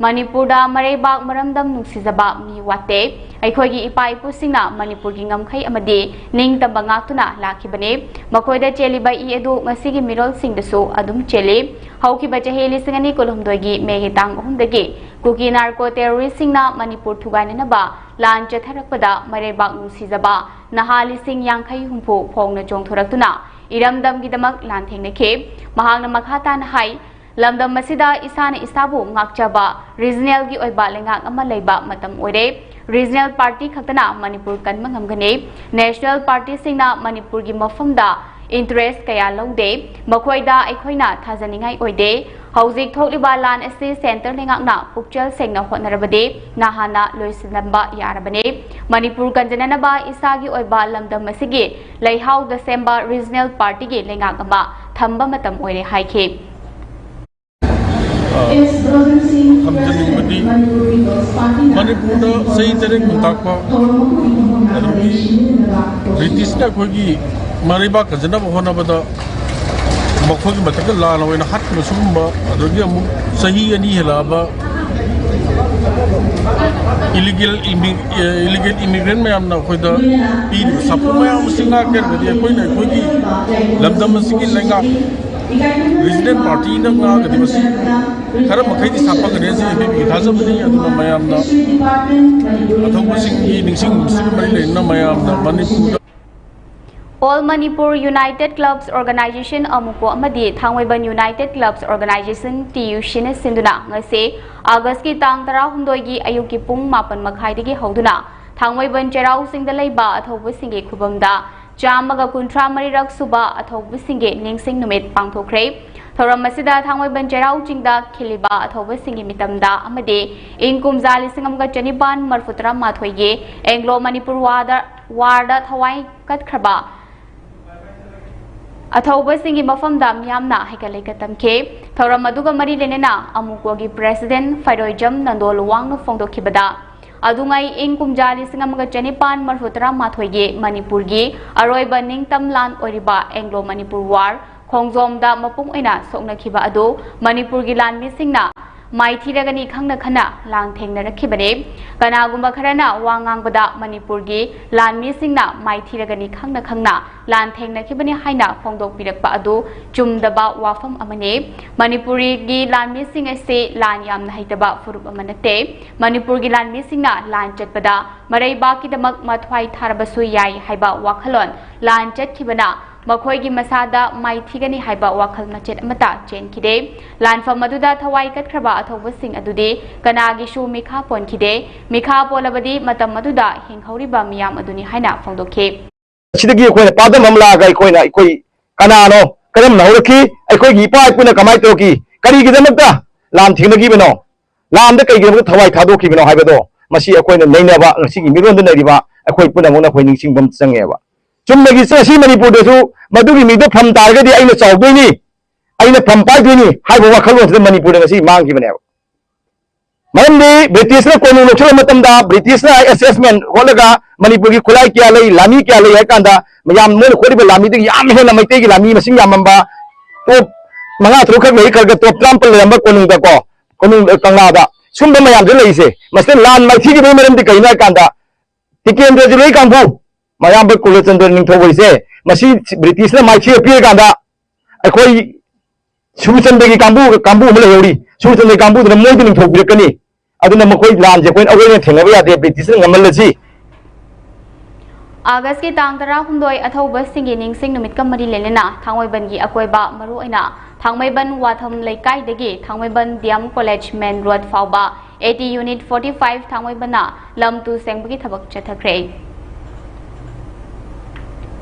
ꯃꯅꯤꯄꯨꯔꯗ ꯃꯔꯩꯕꯥꯛ ꯃꯔꯝꯗꯝ ꯅꯨꯡꯁꯤꯖꯕ ꯃꯤ ꯋꯥꯠꯇꯦ꯫ ꯑꯩꯈꯣꯏꯒꯤ ꯏꯄꯥ ꯏꯄꯨꯁꯤꯡꯅ ꯃꯅꯤꯄꯨꯔꯒꯤ ꯉꯝꯈꯩ ꯑꯃꯗꯤ ꯅꯤꯡꯇꯝꯕ ꯉꯥꯛꯇꯨꯅ ꯂꯥꯛꯈꯤꯕꯅꯤ꯫ ꯃꯈꯣꯏꯗ ꯆꯦꯜꯂꯤꯕ ꯏ ꯑꯗꯨ ꯉꯁꯤꯒꯤ ꯃꯤꯔꯣꯜꯁꯤꯡꯗꯁꯨ ꯑꯗꯨꯝ ꯆꯦꯜꯂꯤ꯫ ꯍꯧꯈꯤꯕ ꯆꯍꯤ ꯂꯤꯁꯤꯡ ꯑꯅꯤ ꯀꯨꯟꯍꯨꯝꯗꯣꯏꯒꯤ ꯃꯦꯒꯤ ꯇꯥꯡ ꯑꯍꯨꯝꯗꯒꯤ ꯀꯨꯀꯤ ꯅꯥꯔꯀꯣ ꯇꯦꯔꯣꯔꯤꯁꯁꯤꯡꯅ ꯃꯅꯤꯄꯨꯔ ꯊꯨꯒꯥꯏꯅꯅꯕ ꯂꯥꯟ ꯆꯠꯊꯔꯛꯄꯗ ꯃꯔꯩꯕꯥꯛ ꯅꯨꯡꯁꯤꯖꯕ ꯅꯍꯥ ꯂꯤꯁꯤꯡ ꯌꯥꯡꯈꯩ ꯍꯨꯝꯐꯨ ꯐꯣꯡꯅ ꯆꯣꯡꯊꯣꯔꯛꯇꯨꯅ ꯏꯔꯝꯗꯝꯒꯤꯗꯃꯛ ꯂꯥꯟꯊꯦꯡꯅꯈꯤ꯫ ꯃꯍꯥꯛꯅ ꯃꯈꯥ ꯇꯥꯅ ꯍꯥꯏ, ꯂꯝꯗꯝ ꯑꯁꯤꯗ ꯏꯁꯥꯅ ꯏꯁꯥꯕꯨ ꯉꯥꯛꯆꯕ ꯔꯤꯖꯅꯦꯜꯒꯤ ꯑꯣꯏꯕ ꯂꯩꯉꯥꯛ ꯑꯃ ꯂꯩꯕ ꯃꯇꯝ ꯑꯣꯏꯔꯦ꯫ ꯔꯤꯖꯅꯦꯜ ꯄꯥꯔꯇꯤ ꯈꯛꯇꯅ ꯃꯅꯤꯄꯨꯔ ꯀꯟꯕ ꯉꯝꯒꯅꯤ꯫ ꯅꯦꯁꯅꯦꯜ ꯄꯥꯔꯇꯤꯁꯤꯡꯅ ꯃꯅꯤꯄꯨꯔꯒꯤ ꯃꯐꯝꯗ ꯏꯟꯇꯔꯦꯁ ꯀꯌꯥ ꯂꯧꯗꯦ꯫ ꯃꯈꯣꯏꯗ ꯑꯩꯈꯣꯏꯅ ꯊꯥꯖꯅꯤꯡꯉꯥꯏ ꯑꯣꯏꯗꯦ꯫ ꯍꯧꯖꯤꯛ ꯊꯣꯛꯂꯤꯕ ꯂꯥꯟ ꯑꯁꯤ ꯁꯦꯟꯇꯔ ꯂꯩꯉꯥꯛꯅ ꯄꯨꯛꯆꯦꯜ ꯁꯦꯡꯅ ꯍꯣꯠꯅꯔꯕꯗꯤ ꯅꯍꯥꯟꯅ ꯂꯣꯏꯁꯤꯜꯂꯝꯕ ꯌꯥꯔꯕꯅꯤ꯫ ꯃꯅꯤꯄꯨꯔ ꯀꯟꯖꯅꯅꯕ ꯏꯁꯥꯒꯤ ꯑꯣꯏꯕ ꯂꯝꯗꯝ ꯑꯁꯤꯒꯤ ꯂꯩꯍꯥꯎꯗ ꯁꯦꯝꯕ ꯔꯤꯖꯅꯦꯜ ꯄꯥꯔꯇꯤꯒꯤ ꯂꯩꯉꯥꯛ ꯑꯃ ꯊꯝꯕ ꯃꯇꯝ ꯑꯣꯏꯔꯦ ꯍꯥꯏꯈꯤ꯫ ꯊꯝꯖꯅꯤꯡꯕꯗꯤ, ꯃꯅꯤꯄꯨꯔꯗ ꯆꯍꯤ ꯇꯔꯦꯠ ꯈꯨꯟꯇꯥꯛꯄ ꯑꯗꯨꯒꯤ ꯕ꯭ꯔꯤꯇꯤꯁꯅ ꯑꯩꯈꯣꯏꯒꯤ ꯃꯔꯩꯕꯥꯛ ꯀꯟꯖꯅꯕ ꯍꯣꯠꯅꯕꯗ ꯃꯈꯣꯏꯒꯤ ꯃꯊꯛꯇ ꯂꯥꯟ ꯑꯣꯏꯅ ꯍꯥꯠꯈꯤꯕ ꯁꯤꯒꯨꯝꯕ, ꯑꯗꯒꯤ ꯑꯃꯨꯛ ꯆꯍꯤ ꯑꯅꯤ ꯍꯦꯜꯂꯛꯑꯕ ꯏꯂꯤꯒꯦꯜ ꯏꯂꯤꯒꯦꯜ ꯏꯃꯤꯒ꯭ꯔꯦꯟ ꯃꯌꯥꯝꯅ ꯑꯩꯈꯣꯏꯗ ꯄꯤꯔꯤꯕ ꯁꯥꯐꯨ ꯃꯌꯥꯝ ꯑꯁꯤ ꯉꯥꯛꯀꯦ ꯍꯥꯏꯔꯒꯗꯤ ꯑꯩꯈꯣꯏꯅ ꯑꯩꯈꯣꯏꯒꯤ ꯂꯝꯗꯝ ꯑꯁꯤꯒꯤ ꯂꯩꯉꯥꯛ ꯔꯤꯖꯅꯦꯜ ꯄꯥꯔꯇꯤꯅ ꯉꯥꯛꯀꯗꯕ ꯑꯁꯤ ꯈꯔ ꯃꯈꯩꯗꯤ ꯁꯥꯐꯒꯅꯤ ꯍꯥꯏꯁꯤ ꯑꯦꯝ ꯕꯤ ꯕꯤꯒꯤ ꯊꯥꯖꯕꯅꯤ꯫ ꯑꯗꯨꯅ ꯃꯌꯥꯝꯅ ꯑꯊꯧꯕꯁꯤꯡꯒꯤ ꯅꯤꯡꯁꯤꯡ ꯅꯨꯡꯁꯤꯕ ꯃꯔꯤ ꯂꯩꯅꯅ ꯃꯌꯥꯝꯅ ꯃꯅꯤꯄꯨꯔꯗ All Manipur United Clubs Organization, ꯑꯃꯨꯀꯣ, ꯑꯃꯗꯤ Thangmeiband United Clubs Organization, T U ꯁꯤꯅ ꯁꯤꯟꯗꯨꯅ ꯉꯁꯤ ꯑꯥꯒꯁꯀꯤ ꯇꯥꯡ ꯇꯔꯥꯍꯨꯝꯗꯣꯏꯒꯤ ꯑꯌꯨꯛꯀꯤ ꯄꯨꯡ ꯃꯥꯄꯟ ꯃꯈꯥꯏꯗꯒꯤ ꯍꯧꯗꯨꯅ ꯊꯥꯡꯃꯩꯕꯟ ꯆꯩꯔꯥꯎ ꯆꯤꯡꯗ ꯂꯩꯕ ꯑꯊꯧꯕꯁꯤꯡꯒꯤ ꯈꯨꯕꯝꯗ ꯆꯥꯝꯃꯒ ꯀꯨꯟꯊ꯭ꯔꯥ ꯃꯔꯤꯔꯛ ꯁꯨꯕ ꯑꯊꯧꯕꯁꯤꯡꯒꯤ ꯅꯤꯡꯁꯤꯡ ꯅꯨꯃꯤꯠ ꯄꯥꯡꯊꯣꯛꯈ꯭ꯔꯦ꯫ ꯊꯧꯔꯝ ꯑꯁꯤꯗ ꯊꯥꯡꯃꯩꯕꯟ ꯆꯩꯔꯥꯎ ꯆꯤꯡꯗ ꯈꯤꯜꯂꯤꯕ ꯑꯊꯧꯕꯁꯤꯡꯒꯤ ꯃꯤꯇꯝꯗ ꯑꯃꯗꯤ ꯏꯪ ꯀꯨꯝꯖꯥ ꯂꯤꯁꯤꯡ ꯑꯃꯒ ꯆꯅꯤꯄꯥꯟ ꯃꯔꯤꯐꯨ ꯇꯔꯥ ꯃꯥꯊꯣꯏꯒꯤ ꯑꯦꯡꯒ꯭ꯂꯣ ꯃꯅꯤꯄꯨꯔ ꯋꯥꯔꯗ, ꯋꯥꯔꯗ ꯊꯋꯥꯏ ꯀꯠꯈ꯭ꯔꯕ ꯑꯊꯧꯕꯁꯤꯡꯒꯤ ꯃꯐꯝꯗ ꯃꯤꯌꯥꯝꯅ ꯍꯩꯀꯠ ꯂꯩꯀꯠ ꯇꯝꯈꯤ꯫ ꯊꯧꯔꯝ ꯑꯗꯨꯒ ꯃꯔꯤ ꯂꯩꯅꯅ ꯑꯃꯨꯀꯣꯒꯤ ꯄ꯭ꯔꯦꯁꯤꯗꯦꯟ ꯐꯩꯔꯣꯏꯖꯝ ꯅꯟꯗꯣ ꯂꯨꯋꯥꯡꯅ ꯐꯣꯡꯗꯣꯛꯈꯤꯕꯗ, ꯑꯗꯨꯉꯩ ꯏꯪ ꯀꯨꯝꯖꯥ ꯂꯤꯁꯤꯡ ꯑꯃꯒ ꯆꯅꯤꯄꯥꯟ ꯃꯔꯤꯐꯨ ꯇꯔꯥ ꯃꯥꯊꯣꯏꯒꯤ ꯃꯅꯤꯄꯨꯔꯒꯤ ꯑꯔꯣꯏꯕ ꯅꯤꯡꯇꯝ ꯂꯥꯟ ꯑꯣꯏꯔꯤꯕ ꯑꯦꯡꯒ꯭ꯂꯣ ꯃꯅꯤꯄꯨꯔ ꯋꯥꯔ ꯈꯣꯡꯖꯣꯝꯗ ꯃꯄꯨꯡ ꯑꯣꯏꯅ ꯁꯣꯛꯅꯈꯤꯕ ꯑꯗꯨ ꯃꯅꯤꯄꯨꯔꯒꯤ ꯂꯥꯟꯃꯤꯁꯤꯡꯅ ꯃꯥꯏꯊꯤꯔꯒꯅꯤ ꯈꯪꯅ ꯈꯪꯅ ꯂꯥꯟꯊꯦꯡꯅꯔꯛꯈꯤꯕꯅꯤ꯫ ꯀꯅꯥꯒꯨꯝꯕ ꯈꯔꯅ ꯋꯥ ꯉꯥꯡꯕꯗ ꯃꯅꯤꯄꯨꯔꯒꯤ ꯂꯥꯟꯃꯤꯁꯤꯡꯅ ꯃꯥꯏꯊꯤꯔꯒꯅꯤ ꯈꯪꯅ ꯈꯪꯅ ꯂꯥꯟꯊꯦꯡꯅꯈꯤꯕꯅꯤ ꯍꯥꯏꯅ ꯐꯣꯡꯗꯣꯛꯄꯤꯔꯛꯄ ꯑꯗꯨ ꯆꯨꯝꯗꯕ ꯋꯥꯐꯝ ꯑꯃꯅꯤ꯫ ꯃꯅꯤꯄꯨꯔꯤꯒꯤ ꯂꯥꯟꯃꯤꯁꯤꯡ ꯑꯁꯤ ꯂꯥꯟ ꯌꯥꯝꯅ ꯍꯩꯇꯕ ꯐꯨꯔꯨꯞ ꯑꯃ ꯅꯠꯇꯦ꯫ ꯃꯅꯤꯄꯨꯔꯒꯤ ꯂꯥꯟꯃꯤꯁꯤꯡꯅ ꯂꯥꯟ ꯆꯠꯄꯗ ꯃꯔꯩꯕꯥꯛꯀꯤꯗꯃꯛ ꯃꯊ꯭ꯋꯥꯏ ꯊꯥꯔꯕꯁꯨ ꯌꯥꯏ ꯍꯥꯏꯕ ꯋꯥꯈꯜꯂꯣꯟ ꯂꯥꯟ ꯆꯠꯈꯤꯕꯅ ꯃꯈꯣꯏꯒꯤ ꯃꯁꯥꯗ ꯃꯥꯏꯊꯤꯒꯅꯤ ꯍꯥꯏꯕ ꯋꯥꯈꯜ ꯃꯆꯦꯠ ꯑꯃꯠꯇ ꯆꯦꯟꯈꯤꯗꯦ꯫ ꯂꯥꯟꯐꯝ ꯑꯗꯨꯗ ꯊꯋꯥꯏ ꯀꯠꯈ꯭ꯔꯕ ꯑꯊꯧꯕꯁꯤꯡ ꯑꯗꯨꯗꯤ ꯀꯅꯥꯒꯤꯁꯨ ꯃꯤꯈꯥ ꯄꯣꯟꯈꯤꯗꯦ꯫ ꯃꯤꯈꯥ ꯄꯣꯜꯂꯕꯗꯤ ꯃꯇꯝ ꯑꯗꯨꯗ ꯍꯤꯡꯍꯧꯔꯤꯕ ꯃꯤꯌꯥꯝ ꯑꯗꯨꯅꯤ ꯍꯥꯏꯅ ꯐꯣꯡꯗꯣꯛꯈꯤ꯫ ꯁꯤꯗꯒꯤ ꯑꯩꯈꯣꯏꯅ ꯄꯥꯗꯝ ꯑꯃ ꯂꯥꯛꯑꯒ ꯑꯩꯈꯣꯏꯅ, ꯑꯩꯈꯣꯏ ꯀꯅꯥꯅꯣ, ꯀꯔꯝꯅ ꯍꯧꯔꯛꯈꯤ, ꯑꯩꯈꯣꯏꯒꯤ ꯏꯄꯥ ꯏꯄꯨꯅ ꯀꯃꯥꯏꯅ ꯇꯧꯔꯛꯈꯤ, ꯀꯔꯤꯒꯤꯗꯃꯛꯇ ꯂꯥꯟ ꯊꯦꯡꯅꯈꯤꯕꯅꯣ, ꯂꯥꯟꯗ ꯀꯩꯒꯤꯗꯃꯛꯇ ꯊꯋꯥꯏ ꯊꯥꯗꯣꯛꯈꯤꯕꯅꯣ ꯍꯥꯏꯕꯗꯣ, ꯃꯁꯤ ꯑꯩꯈꯣꯏꯅ ꯅꯩꯅꯕ, ꯉꯁꯤꯒꯤ ꯃꯤꯔꯣꯟꯗ ꯂꯩꯔꯤꯕ ꯑꯩꯈꯣꯏ ꯄꯨꯝꯅꯃꯛꯅ ꯑꯩꯈꯣꯏ ꯅꯤꯡꯁꯤꯡꯕ ꯑꯃ ꯆꯪꯉꯦꯕ꯫ ꯆꯨꯝꯅꯒꯤ ꯉꯁꯤ ꯃꯅꯤꯄꯨꯔꯗꯁꯨ ꯃꯗꯨꯒꯤ ꯃꯤꯗꯣ ꯐꯝ ꯇꯥꯔꯒꯗꯤ ꯑꯩꯅ ꯆꯥꯎꯗꯣꯏꯅꯤ, ꯑꯩꯅ ꯐꯝ ꯄꯥꯏꯗꯣꯏꯅꯤ ꯍꯥꯏꯕ ꯋꯥꯈꯜꯂꯣꯟꯁꯤꯗ ꯃꯅꯤꯄꯨꯔꯗ ꯉꯁꯤ ꯃꯥꯡꯈꯤꯕꯅꯦꯕ꯫ ꯃꯔꯝꯗꯤ ꯕ꯭ꯔꯤꯇꯤꯁꯅ ꯀꯣꯅꯨꯡ ꯂꯧꯁꯤꯜꯂꯕ ꯃꯇꯝꯗ ꯕ꯭ꯔꯤꯇꯤꯁꯅ assessment ꯍꯣꯠꯂꯒ ꯃꯅꯤꯄꯨꯔꯒꯤ ꯈꯨꯠꯂꯥꯏ ꯀꯌꯥ ꯂꯩ, ꯂꯥꯟꯃꯤ ꯀꯌꯥ ꯂꯩ ꯍꯥꯏ ꯀꯥꯟꯗ, ꯃꯌꯥꯝ ꯃꯣꯏꯅ ꯍꯣꯠꯂꯤꯕ ꯂꯥꯟꯃꯤꯗꯒꯤ ꯌꯥꯝ ꯍꯦꯟꯅ ꯃꯩꯇꯩꯒꯤ ꯂꯥꯟꯃꯤ ꯃꯁꯤꯡ ꯌꯥꯝꯃꯝꯕ, top ꯃꯉꯥ ꯇꯔꯨꯛꯈꯛ ꯂꯩ, ꯈꯔ ꯈꯔ top ꯇꯔꯥꯃꯥꯄꯜ ꯂꯩꯔꯝꯕ ꯀꯣꯅꯨꯡꯗꯀꯣ, ꯀꯣꯅꯨꯡ, ꯀꯪꯂꯥꯗ ꯁꯨꯝꯕ ꯃꯌꯥꯝꯁꯦ ꯂꯩꯁꯦ꯫ ꯃꯁꯤꯗ ꯂꯥꯟ ꯃꯥꯏꯊꯤꯈꯤꯕꯒꯤ ꯃꯔꯝꯗꯤ ꯀꯩꯅꯣ ꯍꯥꯏ ꯀꯥꯟꯗ, ꯇꯤꯀꯦꯟꯗ꯭ꯔꯖꯤꯠ ꯍꯣꯏ ꯀꯥꯡꯕꯨ, ꯃꯌꯥꯝꯕ ꯀꯨꯂꯆꯟꯗ꯭ꯔ ꯅꯤꯡꯊꯧ ꯍꯣꯏꯁꯦ, ꯃꯁꯤ ꯕ꯭ꯔꯤꯇꯤꯁꯅ ꯃꯥꯏꯊꯤꯕ ꯄꯤꯔꯀꯥꯟꯗ ꯑꯩꯈꯣꯏ ꯁꯨꯔꯆꯟꯗ꯭ꯔꯒꯤ ꯀꯥꯡꯕꯨ, ꯀꯥꯡꯕꯨ ꯑꯃ ꯂꯩꯍꯧꯔꯤ꯫ ꯁꯨꯔꯆꯟꯗ꯭ꯔꯒꯤ ꯀꯥꯡꯕꯨꯗꯨꯅ ꯃꯣꯏꯗ ꯅꯤꯡꯊꯧ ꯄꯤꯔꯛꯀꯅꯤ꯫ ꯑꯗꯨꯅ ꯃꯈꯣꯏ ꯂꯥꯟꯁꯦ ꯑꯩꯈꯣꯏꯅ ꯑꯋꯣꯏꯅ ꯊꯦꯡꯅꯕ ꯌꯥꯗꯦ, ꯕ꯭ꯔꯤꯇꯤꯁꯅ ꯉꯝꯍꯜꯂꯁꯤ꯫ ꯑꯥꯒꯁꯀꯤ ꯇꯥꯡ ꯇꯔꯥꯍꯨꯝꯗꯣꯏ ꯑꯊꯧꯕꯁꯤꯡꯒꯤ ꯅꯤꯡꯁꯤꯡ ꯅꯨꯃꯤꯠꯀ ꯃꯔꯤ ꯂꯩꯅꯅ ꯊꯥꯡꯃꯩꯕꯟꯒꯤ ꯑꯀꯣꯏꯕ, ꯃꯔꯨꯑꯣꯏꯅ ꯊꯥꯡꯃꯩꯕꯟ ꯋꯥꯊꯝ ꯂꯩꯀꯥꯏꯗꯒꯤ Thangmeiban D M college main road ꯐꯥꯎꯕ A T unit forty five ꯊꯥꯡꯃꯩꯕꯟꯅ ꯂꯝ ꯇꯨ ꯁꯦꯡꯕꯒꯤ ꯊꯕꯛ ꯆꯠꯊꯈ꯭ꯔꯦ꯫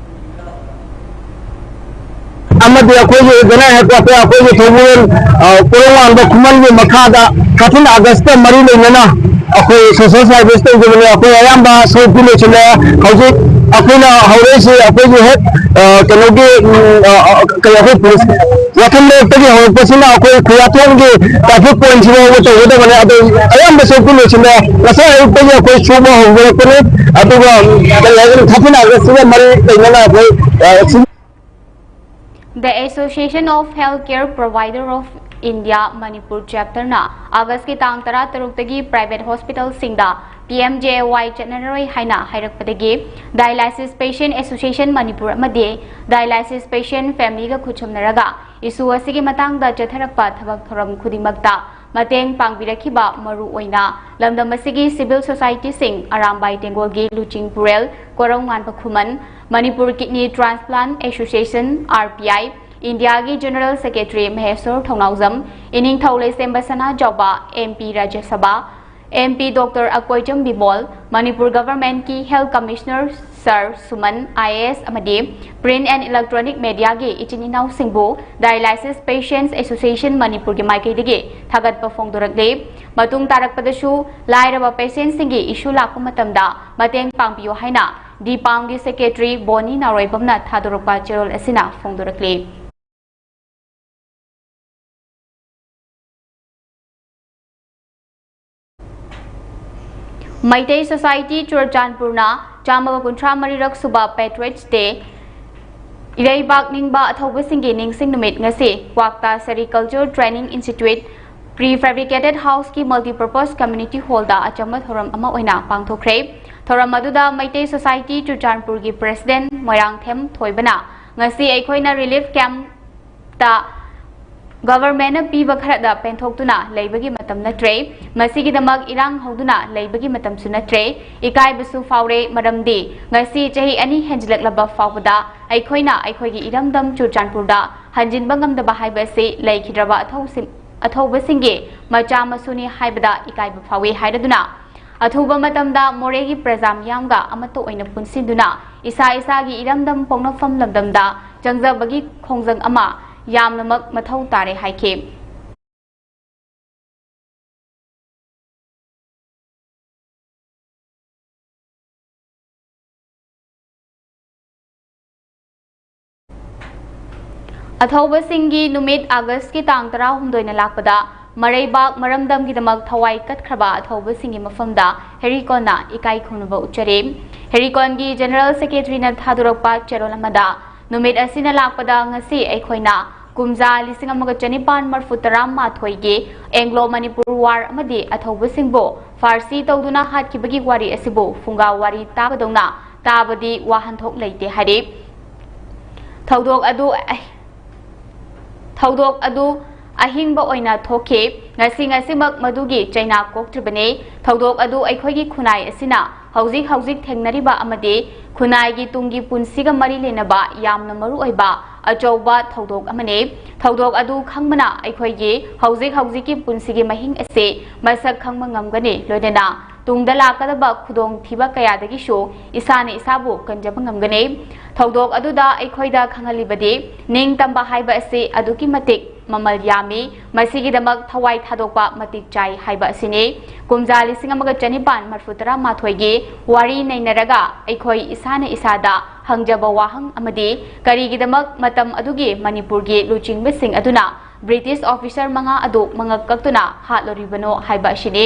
ꯑꯃꯗꯤ ꯑꯩꯈꯣꯏꯒꯤ ꯖꯦꯅꯔꯦꯜ ꯍꯦꯗꯀ꯭ꯋꯥꯇꯔ, ꯑꯩꯈꯣꯏꯒꯤ ꯊꯧꯕꯨꯜ, ꯑ, ꯀꯣꯔꯧꯉꯥꯟꯕ ꯈꯨꯃꯟꯒꯤ ꯃꯈꯥꯗ ꯊꯥꯔꯇꯤꯟ ꯑꯥꯒꯁꯇ ꯃꯔꯤ ꯂꯩꯅꯅ ꯑꯩꯈꯣꯏ ꯁꯣꯁꯦꯜ ꯁꯥꯔꯚꯤꯁ ꯇꯧꯖꯕꯅꯤ꯫ ꯑꯩꯈꯣꯏ ꯑꯌꯥꯝꯕ ꯁꯔꯨꯛꯇꯤ ꯂꯣꯏꯁꯤꯜꯂꯦ꯫ ꯍꯧꯖꯤꯛ ꯑꯩꯈꯣꯏꯅ ꯍꯧꯔꯛꯏꯁꯤ ꯑꯩꯈꯣꯏꯒꯤ ꯍꯦꯛ, ꯑ, ꯀꯩꯅꯣꯒꯤ, ꯎꯝ, ꯑ, ꯑ, ꯀꯩ, ꯑꯩꯈꯣꯏ ꯄꯨꯂꯤꯁ ꯋꯥꯊꯝ ꯂꯦꯛꯇꯒꯤ ꯍꯧꯔꯛꯄꯁꯤꯅ ꯑꯩꯈꯣꯏ ꯈꯨꯌꯥꯊꯣꯡꯒꯤ ꯇ꯭ꯔꯥꯐꯤꯛ ꯄꯣꯏꯟꯠꯁꯤ ꯐꯥꯎꯕ ꯇꯧꯒꯗꯕꯅꯦ꯫ ꯑꯗꯣ ꯑꯌꯥꯝꯕ ꯁꯔꯨꯛꯇꯤ ꯂꯣꯏꯁꯤꯜꯂꯦ꯫ ꯉꯁꯥꯏ ꯑꯌꯨꯛꯇꯒꯤ ꯑꯩꯈꯣꯏ ꯁꯨꯕ ꯍꯧꯖꯔꯛꯄꯅꯤ꯫ ꯑꯗꯨꯒ, ꯀꯔꯤ ꯍꯥꯏꯒꯅꯤ, ꯊꯥꯔꯇꯤꯟ ꯑꯥꯒꯁꯁꯤꯒ ꯃꯔꯤ ꯂꯩꯅꯅ ꯑꯩꯈꯣꯏ, ꯑ, ꯁꯤ- The Association of Healthcare Provider of India Manipur Chapterꯅ ꯑꯥꯒꯁꯀꯤ ꯇꯥꯡ ꯇꯔꯥꯇꯔꯨꯛꯇꯒꯤ private hospitalꯁꯤꯡꯗ P M J A Y ꯆꯠꯅꯔꯣꯏ ꯍꯥꯏꯅ ꯍꯥꯏꯔꯛꯄꯗꯒꯤ Dialysis Patient Association ꯃꯅꯤꯄꯨꯔ ꯑꯃꯗꯤ Dialysis Patient Familyꯒ ꯈꯨꯠꯁꯝꯅꯔꯒ issue ꯑꯁꯤꯒꯤ ꯃꯇꯥꯡꯗ ꯆꯠꯊꯔꯛꯄ ꯊꯕꯛ ꯊꯧꯔꯝ ꯈꯨꯗꯤꯡꯃꯛꯇ ꯃꯇꯦꯡ ꯄꯥꯡꯕꯤꯔꯛꯈꯤꯕ ꯃꯔꯨ ꯑꯣꯏꯅ ꯂꯝꯗꯝ ꯑꯁꯤꯒꯤ civil societyꯁꯤꯡ Arambai ꯇꯦꯡꯒꯣꯜꯒꯤ ꯂꯨꯆꯤꯡꯄꯨꯔꯦꯜ ꯀꯣꯔꯧꯉꯥꯟꯕ Khuman, Manipur Kidney Transplant Association, R P I, ꯏꯟꯗꯤꯌꯥꯒꯤ General Secretary ꯃꯍꯦꯁꯣꯔ ꯊꯧꯅꯥꯎꯖꯝ, ꯏꯅꯤꯡꯊꯧ ꯂꯩꯁꯦꯝꯕ ꯁꯅꯥꯖꯥꯎꯕ, M P Rajya Sabha, M P Doctor Akoijam Bimol, Manipur Governmentꯀꯤ Health Commissioner ꯁꯔ ꯁꯨꯃꯟ, ꯑꯥꯏ ꯑꯦ ꯑꯦꯁ ꯑꯃꯗꯤ Print and Electronic Mediaꯒꯤ ꯏꯆꯤꯟ ꯏꯅꯥꯎꯁꯤꯡꯕꯨ Dialysis Patients Association ꯃꯅꯤꯄꯨꯔꯒꯤ ꯃꯥꯏꯀꯩꯗꯒꯤ ꯊꯥꯒꯠꯄ ꯐꯣꯡꯗꯣꯔꯛꯂꯤ꯫ ꯃꯇꯨꯡ ꯇꯥꯔꯛꯄꯗꯁꯨ ꯂꯥꯏꯔꯕ patientꯁꯤꯡꯒꯤ issue ꯂꯥꯛꯄ ꯃꯇꯝꯗ ꯃꯇꯦꯡ ꯄꯥꯡꯕꯤꯌꯨ ꯍꯥꯏꯅ ꯗꯤ ꯄꯥꯝꯒꯤ Secretary ꯕꯣꯅꯤ ꯅꯥꯎꯔꯣꯏꯕꯝꯅ ꯊꯥꯗꯣꯔꯛꯄ ꯆꯦꯔꯣꯜ ꯑꯁꯤꯅ ꯐꯣꯡꯗꯣꯔꯛꯂꯤ꯫ ꯃꯩꯇꯩ Society ꯆꯨꯔꯆꯥꯟꯄꯨꯔꯅ ꯆꯥꯝꯃꯒ ꯀꯨꯟꯊ꯭ꯔꯥ ꯃꯔꯤꯔꯛ ꯁꯨꯕ Patriots Day, ꯏꯔꯩꯕꯥꯛ ꯅꯤꯡꯕ ꯑꯊꯧꯕꯁꯤꯡꯒꯤ ꯅꯤꯡꯁꯤꯡ ꯅꯨꯃꯤꯠ ꯉꯁꯤ ꯀ꯭ꯋꯥꯛꯇꯥ Sericulture Training Institute Prefabricated Houseꯀꯤ Multipurpose Community Hallꯗ ꯑꯆꯝꯕ ꯊꯧꯔꯝ ꯑꯃ ꯑꯣꯏꯅ ꯄꯥꯡꯊꯣꯛꯈ꯭ꯔꯦ꯫ ꯊꯧꯔꯝ ꯑꯗꯨꯗ ꯃꯩꯇꯩ Society ꯆꯨꯔꯆꯥꯟꯄꯨꯔꯒꯤ President ꯃꯣꯏꯔꯥꯡꯊꯦꯝ ꯊꯣꯏꯕꯅ ꯉꯁꯤ ꯑꯩꯈꯣꯏꯅ relief campꯇ Governmentꯅ ꯄꯤꯕ ꯈꯔꯗ ꯄꯦꯟꯊꯣꯛꯇꯨꯅ ꯂꯩꯕꯒꯤ ꯃꯇꯝ ꯅꯠꯇ꯭ꯔꯦ꯫ ꯃꯁꯤꯒꯤꯗꯃꯛ ꯏꯔꯥꯡ ꯍꯧꯗꯨꯅ ꯂꯩꯕꯒꯤ ꯃꯇꯝꯁꯨ ꯅꯠꯇ꯭ꯔꯦ꯫ ꯏꯀꯥꯏꯕꯁꯨ ꯐꯥꯎꯔꯦ, ꯃꯔꯝꯗꯤ ꯉꯁꯤ ꯆꯍꯤ ꯑꯅꯤ ꯍꯦꯟꯖꯤꯜꯂꯛꯂꯕ ꯐꯥꯎꯕꯗ ꯑꯩꯈꯣꯏꯅ ꯑꯩꯈꯣꯏꯒꯤ ꯏꯔꯝꯗꯝ ꯆꯨꯔꯆꯥꯟꯄꯨꯔꯗ ꯍꯟꯖꯤꯟꯕ ꯉꯝꯗꯕ ꯍꯥꯏꯕ ꯑꯁꯤ ꯂꯩꯈꯤꯗ꯭ꯔꯕ ꯑꯊꯧꯁꯤꯡ-, ꯑꯊꯧꯕꯁꯤꯡꯒꯤ ꯃꯆꯥ ꯃꯁꯨꯅꯤ ꯍꯥꯏꯕꯗ ꯏꯀꯥꯏꯕ ꯐꯥꯎꯏ ꯍꯥꯏꯔꯗꯨꯅ, ꯑꯊꯨꯕ ꯃꯇꯝꯗ ꯃꯣꯔꯦꯒꯤ ꯄ꯭ꯔꯖꯥ ꯃꯤꯌꯥꯝꯒ ꯑꯃꯠꯇ ꯑꯣꯏꯅ ꯄꯨꯟꯁꯤꯟꯗꯨꯅ ꯏꯁꯥ ꯏꯁꯥꯒꯤ ꯏꯔꯝꯗꯝ ꯄꯣꯛꯅꯐꯝ ꯂꯝꯗꯝꯗ ꯆꯪꯖꯕꯒꯤ ꯈꯣꯡꯖꯪ ꯑꯃ ꯌꯥꯝꯅꯃꯛ ꯃꯊꯧ ꯇꯥꯔꯦ ꯍꯥꯏꯈꯤ꯫ ꯑꯊꯧꯕꯁꯤꯡꯒꯤ ꯅꯨꯃꯤꯠ ꯑꯥꯒꯁꯀꯤ ꯇꯥꯡ ꯇꯔꯥꯍꯨꯝꯗꯣꯏꯅ ꯂꯥꯛꯄꯗ ꯃꯔꯩꯕꯥꯛ ꯃꯔꯝꯗꯝꯒꯤꯗꯃꯛ ꯊꯋꯥꯏ ꯀꯠꯈ꯭ꯔꯕ ꯑꯊꯧꯕꯁꯤꯡꯒꯤ ꯃꯐꯝꯗ ꯍꯦꯔꯤꯀꯣꯟꯅ ꯏꯀꯥꯏ ꯈꯨꯝꯅꯕ ꯎꯠꯆꯔꯤ꯫ ꯍꯦꯔꯤꯀꯣꯟꯒꯤ General Secretaryꯅ ꯊꯥꯗꯣꯔꯛꯄ ꯆꯦꯔꯣꯜ ꯑꯃꯗ, ꯅꯨꯃꯤꯠ ꯑꯁꯤꯅ ꯂꯥꯛꯄꯗ ꯉꯁꯤ ꯑꯩꯈꯣꯏꯅ ꯀꯨꯝꯖꯥ ꯂꯤꯁꯤꯡ ꯑꯃꯒ ꯆꯅꯤꯄꯥꯟ ꯃꯔꯤꯐꯨ ꯇꯔꯥ ꯃꯥꯊꯣꯏꯒꯤ Anglo Manipur War ꯑꯃꯗꯤ ꯑꯊꯧꯕꯁꯤꯡꯕꯨ ꯐꯥꯔꯁꯤ ꯇꯧꯗꯨꯅ ꯍꯥꯠꯈꯤꯕꯒꯤ ꯋꯥꯔꯤ ꯑꯁꯤꯕꯨ ꯐꯨꯡꯒꯥ ꯋꯥꯔꯤ ꯇꯥꯕꯗꯧꯅ ꯇꯥꯕꯗꯤ ꯋꯥꯍꯟꯊꯣꯛ ꯂꯩꯇꯦ ꯍꯥꯏꯔꯤ꯫ ꯊꯧꯗꯣꯛ ꯑꯗꯨ, ꯊꯧꯗꯣꯛ ꯑꯗꯨ ꯑꯍꯤꯡꯕ ꯑꯣꯏꯅ ꯊꯣꯛꯈꯤ꯫ ꯉꯁꯤ, ꯉꯁꯤꯃꯛ ꯃꯗꯨꯒꯤ ꯆꯩꯅꯥ ꯀꯣꯛꯇ꯭ꯔꯤꯕꯅꯤ꯫ ꯊꯧꯗꯣꯛ ꯑꯗꯨ ꯑꯩꯈꯣꯏꯒꯤ ꯈꯨꯟꯅꯥꯏ ꯑꯁꯤꯅ ꯍꯧꯖꯤꯛ ꯍꯧꯖꯤꯛ ꯊꯦꯡꯅꯔꯤꯕ ꯑꯃꯗꯤ ꯈꯨꯟꯅꯥꯏꯒꯤ ꯇꯨꯡꯒꯤ ꯄꯨꯟꯁꯤꯒ ꯃꯔꯤ ꯂꯩꯅꯕ ꯌꯥꯝꯅ ꯃꯔꯨ ꯑꯣꯏꯕ ꯑꯆꯧꯕ ꯊꯧꯗꯣꯛ ꯑꯃꯅꯤ꯫ ꯊꯧꯗꯣꯛ ꯑꯗꯨ ꯈꯪꯕꯅ ꯑꯩꯈꯣꯏꯒꯤ ꯍꯧꯖꯤꯛ ꯍꯧꯖꯤꯛꯀꯤ ꯄꯨꯟꯁꯤꯒꯤ ꯃꯍꯤꯡ ꯑꯁꯤ ꯃꯁꯛ ꯈꯪꯕ ꯉꯝꯒꯅꯤ, ꯂꯣꯏꯅꯅ ꯇꯨꯡꯗ ꯂꯥꯛꯀꯗꯕ ꯈꯨꯗꯣꯡꯊꯤꯕ ꯀꯌꯥꯗꯒꯤꯁꯨ ꯏꯁꯥꯅ ꯏꯁꯥꯕꯨ ꯀꯟꯖꯕ ꯉꯝꯒꯅꯤ꯫ ꯊꯧꯗꯣꯛ ꯑꯗꯨꯗ ꯑꯩꯈꯣꯏꯗ ꯈꯪꯍꯜꯂꯤꯕꯗꯤ, ꯅꯤꯡꯇꯝꯕ ꯍꯥꯏꯕ ꯑꯁꯤ ꯑꯗꯨꯛꯀꯤ ꯃꯇꯤꯛ ꯃꯃꯜ ꯌꯥꯝꯃꯤ, ꯃꯁꯤꯒꯤꯗꯃꯛ ꯊꯋꯥꯏ ꯊꯥꯗꯣꯛꯄ ꯃꯇꯤꯛ ꯆꯥꯏ ꯍꯥꯏꯕ ꯑꯁꯤꯅꯤ꯫ ꯀꯨꯝꯖꯥ ꯂꯤꯁꯤꯡ ꯑꯃꯒ ꯆꯅꯤꯄꯥꯟ ꯃꯔꯐꯨ ꯇꯔꯥꯃꯥꯊꯣꯏꯒꯤ ꯋꯥꯔꯤ ꯅꯩꯅꯔꯒ ꯑꯩꯈꯣꯏ ꯏꯁꯥꯅ ꯏꯁꯥꯗ ꯍꯪꯖꯕ ꯋꯥꯍꯪ ꯑꯃꯗꯤ, ꯀꯔꯤꯒꯤꯗꯃꯛ ꯃꯇꯝ ꯑꯗꯨꯒꯤ ꯃꯅꯤꯄꯨꯔꯒꯤ ꯂꯨꯆꯤꯡꯕꯁꯤꯡ ꯑꯗꯨꯅ ꯕ꯭ꯔꯤꯇꯤꯁ ꯑꯣꯐꯤꯁꯥꯔ ꯃꯉꯥ ꯑꯗꯨ ꯃꯉꯛ ꯀꯛꯇꯨꯅ ꯍꯥꯠꯂꯨꯔꯤꯕꯅꯣ ꯍꯥꯏꯕ ꯑꯁꯤꯅꯤ꯫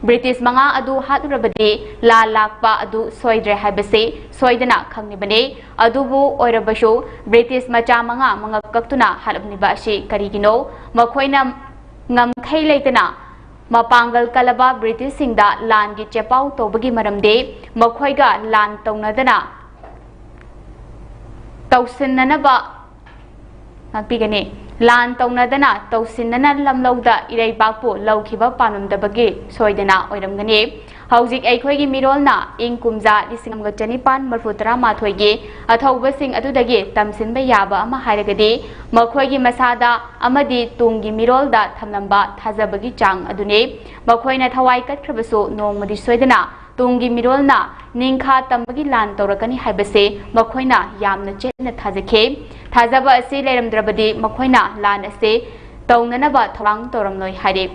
ꯕ꯭ꯔꯤꯇꯤꯁ ꯃꯉꯥ ꯑꯗꯨ ꯍꯥꯠꯂꯨꯔꯕꯗꯤ ꯂꯥꯟ ꯂꯥꯛꯄ ꯑꯗꯨ ꯁꯣꯏꯗ꯭ꯔꯦ ꯍꯥꯏꯕꯁꯤ ꯁꯣꯏꯗꯅ ꯈꯪꯂꯤꯕꯅꯤ꯫ ꯑꯗꯨꯕꯨ ꯑꯣꯏꯔꯕꯁꯨ ꯕ꯭ꯔꯤꯇꯤꯁ ꯃꯆꯥ ꯃꯉꯥ ꯃꯉꯛ ꯀꯛꯇꯨꯅ ꯍꯥꯠꯂꯝꯂꯤꯕ ꯑꯁꯤ ꯀꯔꯤꯒꯤꯅꯣ? ꯃꯈꯣꯏꯅ ꯉꯝꯈꯩ ꯂꯩꯇꯅ ꯃꯄꯥꯡꯒꯜ ꯀꯜꯂꯕ ꯕ꯭ꯔꯤꯇꯤꯁꯁꯤꯡꯗ ꯂꯥꯟꯒꯤ ꯆꯦꯄꯥꯎ ꯇꯧꯕꯒꯤ ꯃꯔꯝꯗꯤ ꯃꯈꯣꯏꯒ ꯂꯥꯟ ꯇꯧꯅꯗꯅ ꯇꯧꯁꯤꯟꯅꯅꯕ ꯉꯥꯛꯄꯤꯒꯅꯤ꯫ ꯂꯥꯟ ꯇꯧꯅꯗꯅ ꯇꯧꯁꯤꯟꯅꯅ ꯂꯝꯂꯧꯗ ꯏꯔꯩꯕꯥꯛꯄꯨ ꯂꯧꯈꯤꯕ ꯄꯥꯝꯂꯝꯗꯕꯒꯤ ꯁꯣꯏꯗꯅ ꯑꯣꯏꯔꯝꯒꯅꯤ꯫ ꯍꯧꯖꯤꯛ ꯑꯩꯈꯣꯏꯒꯤ ꯃꯤꯔꯣꯜꯅ ꯏꯪ ꯀꯨꯝꯖꯥ ꯂꯤꯁꯤꯡ ꯑꯃꯒ ꯆꯅꯤꯄꯥꯟ ꯃꯔꯐꯨ ꯇꯔꯥꯃꯥꯊꯣꯏꯒꯤ ꯑꯊꯧꯕꯁꯤꯡ ꯑꯗꯨꯗꯒꯤ ꯇꯝꯁꯤꯟꯕ ꯌꯥꯕ ꯑꯃ ꯍꯥꯏꯔꯒꯗꯤ, ꯃꯈꯣꯏꯒꯤ ꯃꯁꯥꯗ ꯑꯃꯗꯤ ꯇꯨꯡꯒꯤ ꯃꯤꯔꯣꯜꯗ ꯊꯝꯂꯝꯕ ꯊꯥꯖꯕꯒꯤ ꯆꯥꯡ ꯑꯗꯨꯅꯤ꯫ ꯃꯈꯣꯏꯅ ꯊꯋꯥꯏ ꯀꯠꯈ꯭ꯔꯕꯁꯨ, ꯅꯣꯡꯃꯗꯤ ꯁꯣꯏꯗꯅ ꯇꯨꯡꯒꯤ ꯃꯤꯔꯣꯜꯅ ꯅꯤꯡꯈꯥ ꯇꯝꯕꯒꯤ ꯂꯥꯟ ꯇꯧꯔꯛꯀꯅꯤ ꯍꯥꯏꯕꯁꯤ ꯃꯈꯣꯏꯅ ꯌꯥꯝꯅ ꯆꯦꯠꯅ ꯊꯥꯖꯈꯤ꯫ ꯊꯥꯖꯕ ꯑꯁꯤ ꯂꯩꯔꯝꯗ꯭ꯔꯕꯗꯤ ꯃꯈꯣꯏꯅ ꯂꯥꯟ ꯑꯁꯤ ꯇꯧꯅꯅꯕ ꯊꯧꯔꯥꯡ ꯇꯧꯔꯝꯂꯣꯏ ꯍꯥꯏꯔꯤ꯫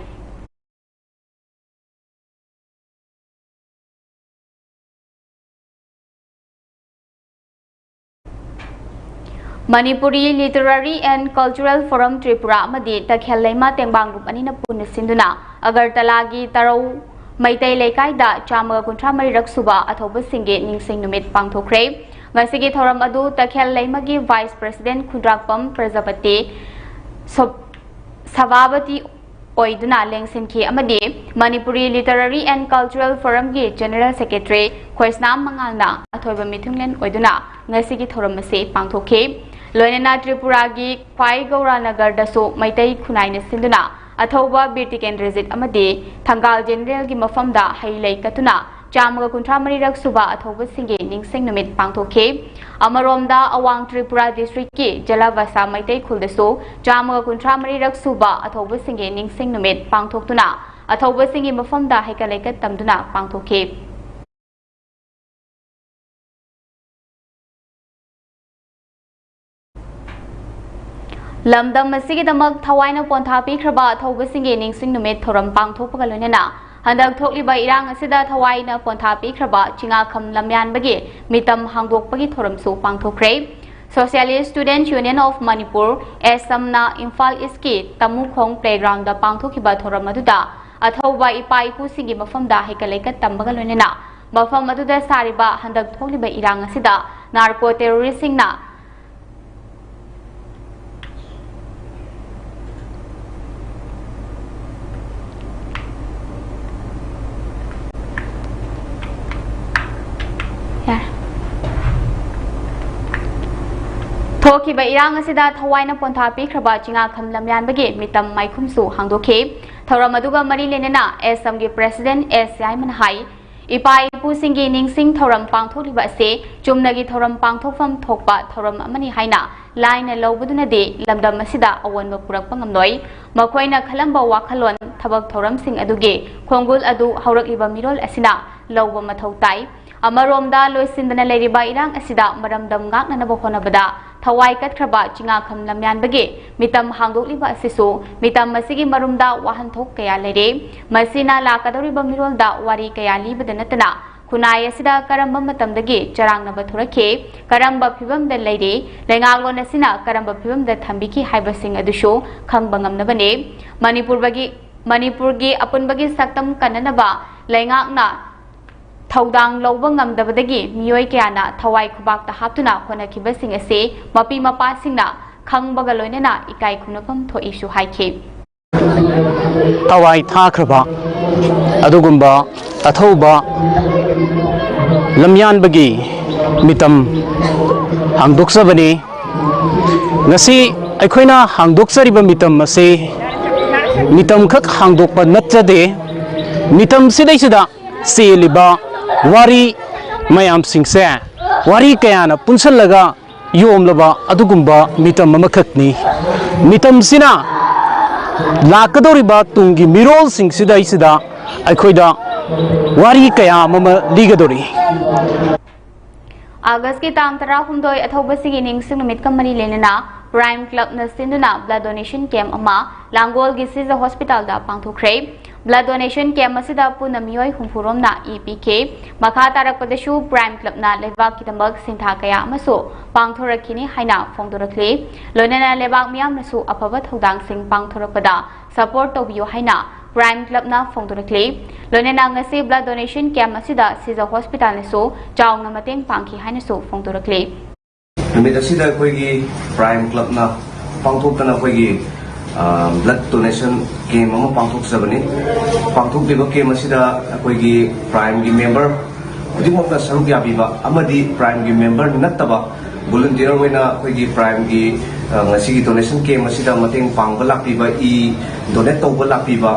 Manipuri Literary and Cultural Forum Tripura ꯑꯃꯗꯤ ꯇꯈꯦꯜ ꯂꯩꯃ ꯇꯦꯡꯕꯥꯡ group ꯑꯅꯤꯅ ꯄꯨꯟꯅ ꯁꯤꯟꯗꯨꯅ ꯑꯒꯔꯇꯂꯥꯒꯤ ꯇꯔꯧ ꯃꯩꯇꯩ ꯂꯩꯀꯥꯏꯗ ꯆꯥꯝꯃꯒ ꯀꯨꯟꯊ꯭ꯔꯥ ꯃꯔꯤ ꯔꯛ ꯁꯨꯕ ꯑꯊꯧꯕꯁꯤꯡꯒꯤ ꯅꯤꯡꯁꯤꯡ ꯅꯨꯃꯤꯠ ꯄꯥꯡꯊꯣꯛꯈ꯭ꯔꯦ꯫ ꯉꯁꯤꯒꯤ ꯊꯧꯔꯝ ꯑꯗꯨ ꯇꯈꯦꯜ ꯂꯩꯃꯒꯤ Vice President ꯈꯨꯟꯗ꯭ꯔꯥꯛꯄꯝ ꯄ꯭ꯔꯖꯥꯄꯇꯤ ꯁꯣ-, ꯁꯚꯥꯄꯇꯤ ꯑꯣꯏꯗꯨꯅ ꯂꯦꯡꯁꯤꯟꯈꯤ ꯑꯃꯗꯤ Manipuri Literary and Cultural Forum ꯒꯤ General Secretary ꯈꯣꯏꯁꯅꯥꯝ ꯃꯉꯥꯜꯅ ꯑꯊꯣꯏꯕ ꯃꯤꯊꯨꯡꯂꯦꯟ ꯑꯣꯏꯗꯨꯅ ꯉꯁꯤꯒꯤ ꯊꯧꯔꯝ ꯑꯁꯤ ꯄꯥꯡꯊꯣꯛꯈꯤ꯫ ꯂꯣꯏꯅꯅ ꯇ꯭ꯔꯤꯄꯨꯔꯥꯒꯤ ꯈ꯭ꯋꯥꯏ ꯒꯧꯔꯥ ꯅꯒꯔꯗꯁꯨ ꯃꯩꯇꯩ ꯈꯨꯟꯅꯥꯏꯅ ꯁꯤꯟꯗꯨꯅ ꯑꯊꯧꯕ ꯕꯤꯔ ꯇꯤꯀꯦꯟꯗ꯭ꯔꯖꯤꯠ ꯑꯃꯗꯤ ꯊꯪꯒꯥꯜ General ꯒꯤ ꯃꯐꯝꯗ ꯍꯩ ꯂꯩ ꯀꯠꯇꯨꯅ ꯆꯥꯝꯃꯒ ꯀꯨꯟꯊ꯭ꯔꯥ ꯃꯔꯤꯔꯛ ꯁꯨꯕ ꯑꯊꯧꯕꯁꯤꯡꯒꯤ ꯅꯤꯡꯁꯤꯡ ꯅꯨꯃꯤꯠ ꯄꯥꯡꯊꯣꯛꯈꯤ꯫ ꯑꯃꯔꯣꯝꯗ, ꯑꯋꯥꯡ ꯇ꯭ꯔꯤꯄꯨꯔꯥ ꯗꯤꯁꯇ꯭ꯔꯤꯛꯀꯤ ꯖꯂꯥꯕꯁꯥ ꯃꯩꯇꯩ ꯈꯨꯜꯗꯁꯨ ꯆꯥꯝꯃꯒ ꯀꯨꯟꯊ꯭ꯔꯥ ꯃꯔꯤꯔꯛ ꯁꯨꯕ ꯑꯊꯧꯕꯁꯤꯡꯒꯤ ꯅꯤꯡꯁꯤꯡ ꯅꯨꯃꯤꯠ ꯄꯥꯡꯊꯣꯛꯇꯨꯅ ꯑꯊꯧꯕꯁꯤꯡꯒꯤ ꯃꯐꯝꯗ ꯍꯩꯀꯠ ꯂꯩꯀꯠ ꯇꯝꯗꯨꯅ ꯄꯥꯡꯊꯣꯛꯈꯤ꯫ ꯂꯝꯗꯝ ꯑꯁꯤꯒꯤꯗꯃꯛ ꯊꯋꯥꯏꯅ ꯄꯣꯟꯊꯥ ꯄꯤꯈ꯭ꯔꯕ ꯑꯊꯧꯕꯁꯤꯡꯒꯤ ꯅꯤꯡꯁꯤꯡ ꯅꯨꯃꯤꯠ ꯊꯧꯔꯝ ꯄꯥꯡꯊꯣꯛꯄꯒ ꯂꯣꯏꯅꯅ ꯍꯟꯗꯛ ꯊꯣꯛꯂꯤꯕ ꯏꯔꯥꯡ ꯑꯁꯤꯗ ꯊꯋꯥꯏꯅ ꯄꯣꯟꯊꯥ ꯄꯤꯈ꯭ꯔꯕ ꯆꯤꯉꯥꯈꯝ ꯂꯝꯌꯥꯟꯕꯒꯤ ꯃꯤꯇꯝ ꯍꯥꯡꯗꯣꯛꯄꯒꯤ ꯊꯧꯔꯝꯁꯨ ꯄꯥꯡꯊꯣꯛꯈ꯭ꯔꯦ꯫ Socialist Student Union of Manipur, ꯑꯦꯁꯝꯅ Imphal ꯏꯁꯀꯤ ꯇꯃꯨꯈꯣꯡ ꯄ꯭ꯂꯦꯒ꯭ꯔꯥꯎꯟꯗ ꯄꯥꯡꯊꯣꯛꯈꯤꯕ ꯊꯧꯔꯝ ꯑꯗꯨꯗ ꯑꯊꯧꯕ ꯏꯄꯥ ꯏꯄꯨꯁꯤꯡꯒꯤ ꯃꯐꯝꯗ ꯍꯩꯀꯠ ꯂꯩꯀꯠ ꯇꯝꯕꯒ ꯂꯣꯏꯅꯅ ꯃꯐꯝ ꯑꯗꯨꯗ ꯁꯥꯔꯤꯕ ꯍꯟꯗꯛ ꯊꯣꯛꯂꯤꯕ ꯏꯔꯥꯡ ꯑꯁꯤꯗ ꯅꯥꯔꯀꯣ ꯇꯦꯔꯣꯔꯤꯁꯁꯤꯡꯅ ꯌꯥꯔꯦ꯫ ꯊꯣꯛꯈꯤꯕ ꯏꯔꯥꯡ ꯑꯁꯤꯗ ꯊꯋꯥꯏꯅ ꯄꯣꯟꯊꯥ ꯄꯤꯈ꯭ꯔꯕ ꯆꯤꯉꯥꯈꯝ ꯂꯝꯌꯥꯟꯕꯒꯤ ꯃꯤꯇꯝ ꯃꯥꯏꯈꯨꯝꯁꯨ ꯍꯥꯡꯗꯣꯛꯈꯤ꯫ ꯊꯧꯔꯝ ꯑꯗꯨꯒ ꯃꯔꯤ ꯂꯩꯅꯅ ꯑꯦꯁꯝꯒꯤ ꯄ꯭ꯔꯦꯁꯤꯗꯦꯟꯠ ꯑꯦꯁ ꯌꯥꯏꯃꯅ ꯍꯥꯏ, ꯏꯄꯥ ꯏꯄꯨꯁꯤꯡꯒꯤ ꯅꯤꯡꯁꯤꯡ ꯊꯧꯔꯝ ꯄꯥꯡꯊꯣꯛꯂꯤꯕ ꯑꯁꯤ ꯆꯨꯝꯅꯒꯤ ꯊꯧꯔꯝ ꯄꯥꯡꯊꯣꯛꯐꯝ ꯊꯣꯛꯄ ꯊꯧꯔꯝ ꯑꯃꯅꯤ ꯍꯥꯏꯅ ꯂꯥꯏꯅ ꯂꯧꯕꯗꯨꯅꯗꯤ ꯂꯝꯗꯝ ꯑꯁꯤꯗ ꯑꯑꯣꯟꯕ ꯄꯨꯔꯛꯄ ꯉꯝꯂꯣꯏ꯫ ꯃꯈꯣꯏꯅ ꯈꯜꯂꯝꯕ ꯋꯥꯈꯜꯂꯣꯟ, ꯊꯕꯛ ꯊꯧꯔꯝꯁꯤꯡ ꯑꯗꯨꯒꯤ ꯈꯣꯡꯒꯨꯜ ꯑꯗꯨ ꯍꯧꯔꯛꯂꯤꯕ ꯃꯤꯔꯣꯜ ꯑꯁꯤꯅ ꯂꯧꯕ ꯃꯊꯧ ꯇꯥꯏ꯫ ꯑꯃꯔꯣꯝꯗ, ꯂꯣꯏꯁꯤꯟꯗꯅ ꯂꯩꯔꯤꯕ ꯏꯔꯥꯡ ꯑꯁꯤꯗ ꯃꯔꯝꯗꯝ ꯉꯥꯛꯅꯅꯕ ꯍꯣꯠꯅꯕꯗ ꯊꯋꯥꯏ ꯀꯠꯈ꯭ꯔꯕ ꯆꯤꯉꯥꯈꯝ ꯂꯝꯌꯥꯟꯕꯒꯤ ꯃꯤꯇꯝ ꯍꯥꯡꯗꯣꯛꯂꯤꯕ ꯑꯁꯤꯁꯨ ꯃꯤꯇꯝ ꯑꯁꯤꯒꯤ ꯃꯔꯨꯝꯗ ꯋꯥꯍꯟꯊꯣꯛ ꯀꯌꯥ ꯂꯩꯔꯦ꯫ ꯃꯁꯤꯅ ꯂꯥꯛꯀꯗꯧꯔꯤꯕ ꯃꯤꯔꯣꯜꯗ ꯋꯥꯔꯤ ꯀꯌꯥ ꯂꯤꯕꯗ ꯅꯠꯇꯅ ꯈꯨꯟꯅꯥꯏ ꯑꯁꯤꯗ ꯀꯔꯝꯕ ꯃꯇꯝꯗꯒꯤ ꯆꯔꯥꯡꯅꯕ ꯊꯣꯔꯛꯈꯤ, ꯀꯔꯝꯕ ꯐꯤꯕꯝꯗ ꯂꯩꯔꯤ, ꯂꯩꯉꯥꯛꯂꯣꯟ ꯑꯁꯤꯅ ꯀꯔꯝꯕ ꯐꯤꯕꯝꯗ ꯊꯝꯕꯤꯈꯤ ꯍꯥꯏꯕꯁꯤꯡ ꯑꯗꯨꯁꯨ ꯈꯪꯕ ꯉꯝꯅꯕꯅꯤ꯫ ꯃꯅꯤꯄꯨꯔꯒꯤ, ꯃꯅꯤꯄꯨꯔꯒꯤ ꯑꯄꯨꯟꯕꯒꯤ ꯁꯛꯇꯝ ꯀꯟꯅꯅꯕ ꯂꯩꯉꯥꯛꯅ ꯊꯧꯗꯥꯡ ꯂꯧꯕ ꯉꯝꯗꯕꯗꯒꯤ ꯃꯤꯑꯣꯏ ꯀꯌꯥꯅ ꯊꯋꯥꯏ ꯈꯨꯕꯥꯛꯇ ꯍꯥꯞꯇꯨꯅ ꯍꯣꯠꯅꯈꯤꯕꯁꯤꯡ ꯑꯁꯤ ꯃꯄꯤ ꯃꯄꯥꯁꯤꯡꯅ ꯈꯪꯕꯒ ꯂꯣꯏꯅꯅ ꯏꯀꯥꯏ ꯈꯨꯝꯅꯐꯝ ꯊꯣꯛꯏꯁꯨ ꯍꯥꯏꯈꯤ꯫ ꯊꯋꯥꯏ ꯊꯥꯈ꯭ꯔꯕ ꯑꯗꯨꯒꯨꯝꯕ ꯑꯊꯧꯕ ꯂꯝꯌꯥꯟꯕꯒꯤ ꯃꯤꯇꯝ ꯍꯥꯡꯗꯣꯛꯆꯕꯅꯤ꯫ ꯉꯁꯤ ꯑꯩꯈꯣꯏꯅ ꯍꯥꯡꯗꯣꯛꯆꯔꯤꯕ ꯃꯤꯇꯝ ꯑꯁꯤ ꯃꯤꯇꯝꯈꯛ ꯍꯥꯡꯗꯣꯛꯄ ꯅꯠꯆꯗꯦ꯫ ꯃꯤꯇꯝꯁꯤꯗꯩꯁꯤꯗ ꯆꯦꯜꯂꯤꯕ ꯋꯥꯔꯤ ꯃꯌꯥꯝꯁꯤꯡꯁꯦ, ꯋꯥꯔꯤ ꯀꯌꯥꯅ ꯄꯨꯟꯁꯤꯜꯂꯒ ꯌꯣꯝꯂꯕ ꯑꯗꯨꯒꯨꯝꯕ ꯃꯤꯇꯝ ꯑꯃꯈꯛꯅꯤ꯫ ꯃꯤꯇꯝꯁꯤꯅ ꯂꯥꯛꯀꯗꯧꯔꯤꯕ ꯇꯨꯡꯒꯤ ꯃꯤꯔꯣꯜꯁꯤꯡꯁꯤꯗꯩꯁꯤꯗ ꯑꯩꯈꯣꯏꯗ ꯋꯥꯔꯤ ꯀꯌꯥ ꯑꯃ ꯂꯤꯒꯗꯧꯔꯤ꯫ ꯑꯥꯒꯁꯀꯤ ꯇꯥꯡ ꯇꯔꯥꯍꯨꯝꯗꯣꯏ ꯑꯊꯧꯕꯁꯤꯒꯤ ꯅꯤꯡꯁꯤꯡ ꯅꯨꯃꯤꯠꯀ ꯃꯔꯤ ꯂꯩꯅꯅ Prime Clubꯅ ꯁꯤꯟꯗꯨꯅ blood donation camp ꯑꯃ ꯂꯥꯡꯒꯣꯜꯒꯤ ꯁꯤꯖ ꯍꯣꯁꯄꯤꯇꯥꯜꯗ ꯄꯥꯡꯊꯣꯛꯈ꯭ꯔꯦ꯫ Blood donation camp ꯑꯁꯤꯗ ꯄꯨꯟꯅ ꯃꯤꯑꯣꯏ ꯍꯨꯝꯐꯨ ꯔꯣꯝꯅ ꯏ ꯄꯤꯈꯤ꯫ ꯃꯈꯥ ꯇꯥꯔꯛꯄꯗꯁꯨ Prime Clubꯅ ꯂꯩꯕꯥꯛꯀꯤꯗꯃꯛ ꯁꯤꯟꯊꯥ ꯀꯌꯥ ꯑꯃꯁꯨ ꯄꯥꯡꯊꯣꯔꯛꯈꯤꯅꯤ ꯍꯥꯏꯅ ꯐꯣꯡꯗꯣꯔꯛꯂꯤ꯫ ꯂꯣꯏꯅꯅ ꯂꯩꯕꯥꯛ ꯃꯤꯌꯥꯝꯅꯁꯨ ꯑꯐꯕ ꯊꯧꯗꯥꯡꯁꯤꯡ ꯄꯥꯡꯊꯣꯔꯛꯄꯗ support ꯇꯧꯕꯤꯌꯨ ꯍꯥꯏꯅ Prime Clubꯅ ꯐꯣꯡꯗꯣꯔꯛꯂꯤ꯫ ꯂꯣꯏꯅꯅ ꯉꯁꯤ blood donation camp ꯑꯁꯤꯗ ꯁꯤꯖ ꯍꯣꯁꯄꯤꯇꯥꯜꯅꯁꯨ ꯆꯥꯎꯅ ꯃꯇꯦꯡ ꯄꯥꯡꯈꯤ ꯍꯥꯏꯅꯁꯨ ꯐꯣꯡꯗꯣꯔꯛꯂꯤ꯫ ꯅꯨꯃꯤꯠ ꯑꯁꯤꯗ ꯑꯩꯈꯣꯏꯒꯤ Prime Clubꯅ ꯄꯥꯡꯊꯣꯛꯇꯅ ꯑꯩꯈꯣꯏꯒꯤ blood donation camp ꯑꯃ ꯄꯥꯡꯊꯣꯛꯆꯕꯅꯤ꯫ ꯄꯥꯡꯊꯣꯛꯂꯤꯕ camp ꯑꯁꯤꯗ ꯑꯩꯈꯣꯏꯒꯤ Primeꯒꯤ member ꯈꯨꯗꯤꯡꯃꯛꯅ ꯁꯔꯨꯛ ꯌꯥꯕꯤꯕ ꯑꯃꯗꯤ Primeꯒꯤ member ꯅꯠꯇꯕ volunteer ꯑꯣꯏꯅ ꯑꯩꯈꯣꯏꯒꯤ Primeꯒꯤ ꯉꯁꯤꯒꯤ donation camp ꯑꯁꯤꯗ ꯃꯇꯦꯡ ꯄꯥꯡꯕ ꯂꯥꯛꯄꯤꯕ, ꯏ donate ꯇꯧꯕ ꯂꯥꯛꯄꯤꯕ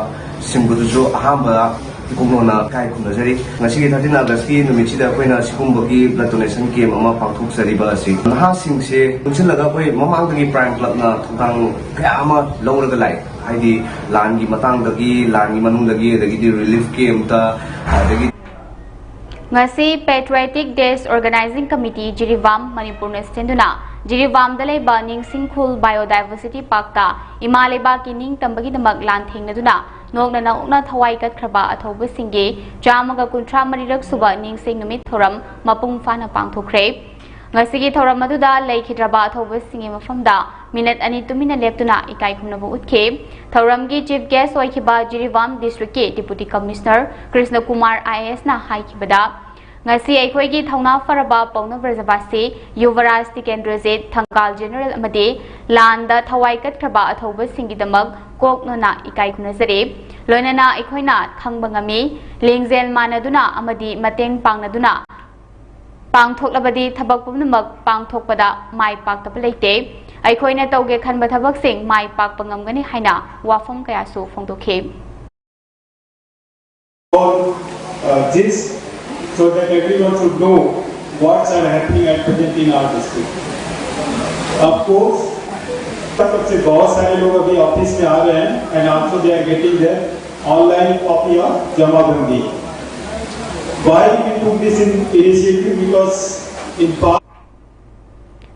ꯁꯤꯡꯕꯗꯨꯁꯨ ꯑꯍꯥꯟꯕꯗ ꯏꯀꯣꯛꯅꯣꯅ ꯏꯀꯥꯏ ꯈꯨꯝꯅꯖꯔꯤ꯫ ꯉꯁꯤꯒꯤ thirteen Augustꯀꯤ ꯅꯨꯃꯤꯠꯁꯤꯗ ꯑꯩꯈꯣꯏꯅ ꯁꯤꯒꯨꯝꯕꯒꯤ blood donation camp ꯑꯃ ꯄꯥꯡꯊꯣꯛꯆꯔꯤꯕ ꯑꯁꯤ ꯅꯍꯥꯁꯤꯡꯁꯦ ꯄꯨꯟꯁꯤꯜꯂꯒ ꯑꯩꯈꯣꯏ ꯃꯃꯥꯡꯗꯒꯤ Prime Clubꯅ ꯊꯧꯗꯥꯡ ꯀꯌꯥ ꯑꯃ ꯂꯧꯔꯒ ꯂꯥꯛꯑꯦ꯫ ꯍꯥꯏꯗꯤ ꯂꯥꯟꯒꯤ ꯃꯇꯥꯡꯗꯒꯤ, ꯂꯥꯟꯒꯤ ꯃꯅꯨꯡꯗꯒꯤ, ꯑꯗꯒꯤꯗꯤ relief campꯇ, ꯑꯗꯒꯤ ꯉꯁꯤ Patriotic Days Organizing Committee Jiribam ꯃꯅꯤꯄꯨꯔꯅ ꯁꯤꯟꯗꯨꯅ ꯖꯤꯔꯤꯕꯥꯝꯗ ꯂꯩꯕ ꯅꯤꯡꯁꯤꯡ ꯈꯨꯜ Biodiversity Parkꯇ ꯏꯃꯥ ꯂꯩꯕꯥꯛꯀꯤ ꯅꯤꯡꯇꯝꯕꯒꯤꯗꯃꯛ ꯂꯥꯟꯊꯦꯡꯅꯗꯨꯅ ꯅꯣꯛꯅ ꯅꯣꯛꯅ ꯊꯋꯥꯏ ꯀꯠꯈ꯭ꯔꯕ ꯑꯊꯧꯕꯁꯤꯡꯒꯤ ꯆꯥꯝꯃꯒ ꯀꯨꯟꯊ꯭ꯔꯥ ꯃꯔꯤꯔꯛ ꯁꯨꯕ ꯅꯤꯡꯁꯤꯡ ꯅꯨꯃꯤꯠ ꯊꯧꯔꯝ ꯃꯄꯨꯡ ꯐꯥꯅ ꯄꯥꯡꯊꯣꯛꯈ꯭ꯔꯦ꯫ ꯉꯁꯤꯒꯤ ꯊꯧꯔꯝ ꯑꯗꯨꯗ ꯂꯩꯈꯤꯗ꯭ꯔꯕ ꯑꯊꯧꯕꯁꯤꯡꯒꯤ ꯃꯐꯝꯗ minute ꯑꯅꯤ ꯇꯨꯃꯤꯟꯅ ꯂꯦꯞꯇꯨꯅ ꯏꯀꯥꯏ ꯈꯨꯝꯅꯕ ꯎꯠꯈꯤ꯫ ꯊꯧꯔꯝꯒꯤ Chief Guest ꯑꯣꯏꯈꯤꯕ ꯖꯤꯔꯤꯕꯥꯝ Districtꯀꯤ Deputy Commissioner ꯀ꯭ꯔꯤꯁꯅ ꯀꯨꯃꯥꯔ IASꯅ ꯍꯥꯏꯈꯤꯕꯗ, ꯉꯁꯤ ꯑꯩꯈꯣꯏꯒꯤ ꯊꯧꯅꯥ ꯐꯔꯕ ꯄꯥꯎꯅ ꯕ꯭ꯔꯖꯕꯥꯁꯤ ꯌꯨꯕꯔꯥꯖ ꯇꯤꯀꯦꯟꯗ꯭ꯔꯖꯤꯠ ꯊꯪꯒꯥꯜ General ꯑꯃꯗꯤ ꯂꯥꯟꯗ ꯊꯋꯥꯏ ꯀꯠꯈ꯭ꯔꯕ ꯑꯊꯧꯕꯁꯤꯡꯒꯤꯗꯃꯛ ꯀꯣꯛꯅꯅ ꯏꯀꯥꯏ ꯈꯨꯝꯅꯖꯔꯤ꯫ ꯂꯣꯏꯅꯅ ꯑꯩꯈꯣꯏꯅ ꯈꯪꯕ ꯉꯝꯃꯤ, ꯂꯤꯡꯖꯦꯜ ꯃꯥꯟꯅꯗꯨꯅ ꯑꯃꯗꯤ ꯃꯇꯦꯡ ꯄꯥꯡꯅꯗꯨꯅ ꯄꯥꯡꯊꯣꯛꯂꯕꯗꯤ ꯊꯕꯛ ꯄꯨꯝꯅꯃꯛ ꯄꯥꯡꯊꯣꯛꯄꯗ ꯃꯥꯏ ꯄꯥꯛꯇꯕ ꯂꯩꯇꯦ꯫ ꯑꯩꯈꯣꯏꯅ ꯇꯧꯒꯦ ꯈꯟꯕ ꯊꯕꯛꯁꯤꯡ ꯃꯥꯏ ꯄꯥꯛꯄ ꯉꯝꯒꯅꯤ ꯍꯥꯏꯅ ꯋꯥꯐꯝ ꯀꯌꯥꯁꯨ ꯐꯣꯡꯗꯣꯛꯈꯤ꯫ uh, this, so that everyone should know what's are happening at present in our district. Of course, तब से बहुत सारे लोग अभी ऑफिस में आ रहे हैं and also they are getting their online copy of jamabandi. Why we took this in initiative? Because in past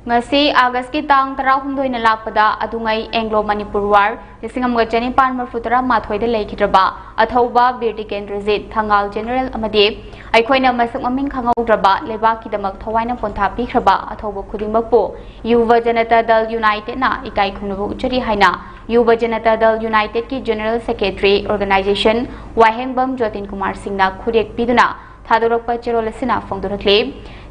ꯉꯁꯤ ꯑꯥꯒꯁꯀꯤ ꯇꯥꯡ ꯇꯔꯥꯍꯨꯝꯗꯣꯏꯅ ꯂꯥꯛꯄꯗ ꯑꯗꯨꯉꯩ ꯑꯦꯡꯒ꯭ꯂꯣ ꯃꯅꯤꯄꯨꯔ ꯋꯥꯔ ꯂꯤꯁꯤꯡ ꯑꯃꯒ ꯆꯅꯤꯄꯥꯟ ꯃꯔꯤꯐꯨ ꯇꯔꯥ ꯃꯥꯊꯣꯏꯗ ꯂꯩꯈꯤꯗ꯭ꯔꯕ ꯑꯊꯧꯕ ꯕꯤꯔ ꯇꯤꯀꯦꯟꯗ꯭ꯔꯖꯤꯠ ꯊꯪꯒꯥꯜ ꯖꯦꯅꯔꯦꯜ ꯑꯃꯗꯤ ꯑꯩꯈꯣꯏꯅ ꯃꯁꯛ ꯃꯃꯤꯡ ꯈꯪꯍꯧꯗ꯭ꯔꯕ ꯂꯩꯕꯥꯛꯀꯤꯗꯃꯛ ꯊꯋꯥꯏꯅ ꯄꯣꯟꯊꯥ ꯄꯤꯈ꯭ꯔꯕ ꯑꯊꯧꯕ ꯈꯨꯗꯤꯡꯃꯛꯄꯨ ꯌꯨꯕ ꯖꯅꯇꯥ ꯗꯜ ꯌꯨꯅꯥꯏꯇꯦꯗꯅ ꯏꯀꯥꯏ ꯈꯨꯝꯅꯕ ꯎꯠꯆꯔꯤ ꯍꯥꯏꯅ ꯌꯨꯕ ꯖꯅꯇꯥ ꯗꯜ ꯌꯨꯅꯥꯏꯇꯦꯗꯀꯤ ꯖꯦꯅꯔꯦꯜ ꯁꯦꯀ꯭ꯔꯦꯇꯔꯤ ꯑꯣꯔꯒꯅꯥꯏꯖꯦꯁꯟ ꯋꯥꯍꯦꯡꯕꯝ ꯖꯣꯇꯤꯟ ꯀꯨꯃꯥꯔ ꯁꯤꯡꯅ ꯈꯨꯔꯦꯛ ꯄꯤꯗꯨꯅ ꯊꯥꯗꯣꯔꯛꯄ ꯆꯦꯔꯣꯜ ꯑꯁꯤꯅ ꯐꯣꯡꯗꯣꯔꯛꯂꯤ꯫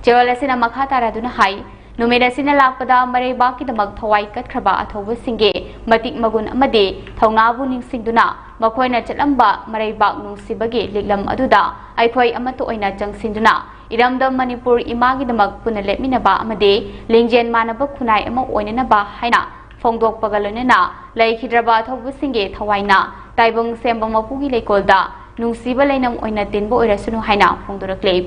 ꯆꯦꯔꯣꯜ ꯑꯁꯤꯅ ꯃꯈꯥ ꯇꯥꯔꯗꯨꯅ ꯍꯥꯏ, ꯅꯨꯃꯤꯠ ꯑꯁꯤꯅ ꯂꯥꯛꯄꯗ ꯃꯔꯩꯕꯥꯛꯀꯤꯗꯃꯛ ꯊꯋꯥꯏ ꯀꯠꯈ꯭ꯔꯕ ꯑꯊꯧꯕꯁꯤꯡꯒꯤ ꯃꯇꯤꯛ ꯃꯒꯨꯟ ꯑꯃꯗꯤ ꯊꯧꯅꯥꯕꯨ ꯅꯤꯡꯁꯤꯡꯗꯨꯅ ꯃꯈꯣꯏꯅ ꯆꯠꯂꯝꯕ ꯃꯔꯩꯕꯥꯛ ꯅꯨꯡꯁꯤꯕꯒꯤ ꯂꯤꯛꯂꯝ ꯑꯗꯨꯗ ꯑꯩꯈꯣꯏ ꯑꯃꯠꯇ ꯑꯣꯏꯅ ꯆꯪꯁꯤꯟꯗꯨꯅ ꯏꯔꯝꯗꯝ ꯃꯅꯤꯄꯨꯔ ꯏꯃꯥꯒꯤꯗꯃꯛ ꯄꯨꯟꯅ ꯂꯦꯞꯃꯤꯟꯅꯕ ꯑꯃꯗꯤ ꯂꯤꯡꯖꯦꯜ ꯃꯥꯟꯅꯕ ꯈꯨꯟꯅꯥꯏ ꯑꯃ ꯑꯣꯏꯅꯅꯕ ꯍꯥꯏꯅ ꯐꯣꯡꯗꯣꯛꯄꯒ ꯂꯣꯏꯅꯅ ꯂꯩꯈꯤꯗ꯭ꯔꯕ ꯑꯊꯧꯕꯁꯤꯡꯒꯤ ꯊꯋꯥꯏꯅ ꯇꯥꯏꯕꯪ ꯁꯦꯝꯕ ꯃꯄꯨꯒꯤ ꯂꯩꯀꯣꯜꯗ ꯅꯨꯡꯁꯤꯕ ꯂꯩꯅꯝ ꯑꯣꯏꯅ ꯇꯤꯟꯕ ꯑꯣꯏꯔꯁꯅꯨ ꯍꯥꯏꯅ ꯐꯣꯡꯗꯣꯔꯛꯂꯤ꯫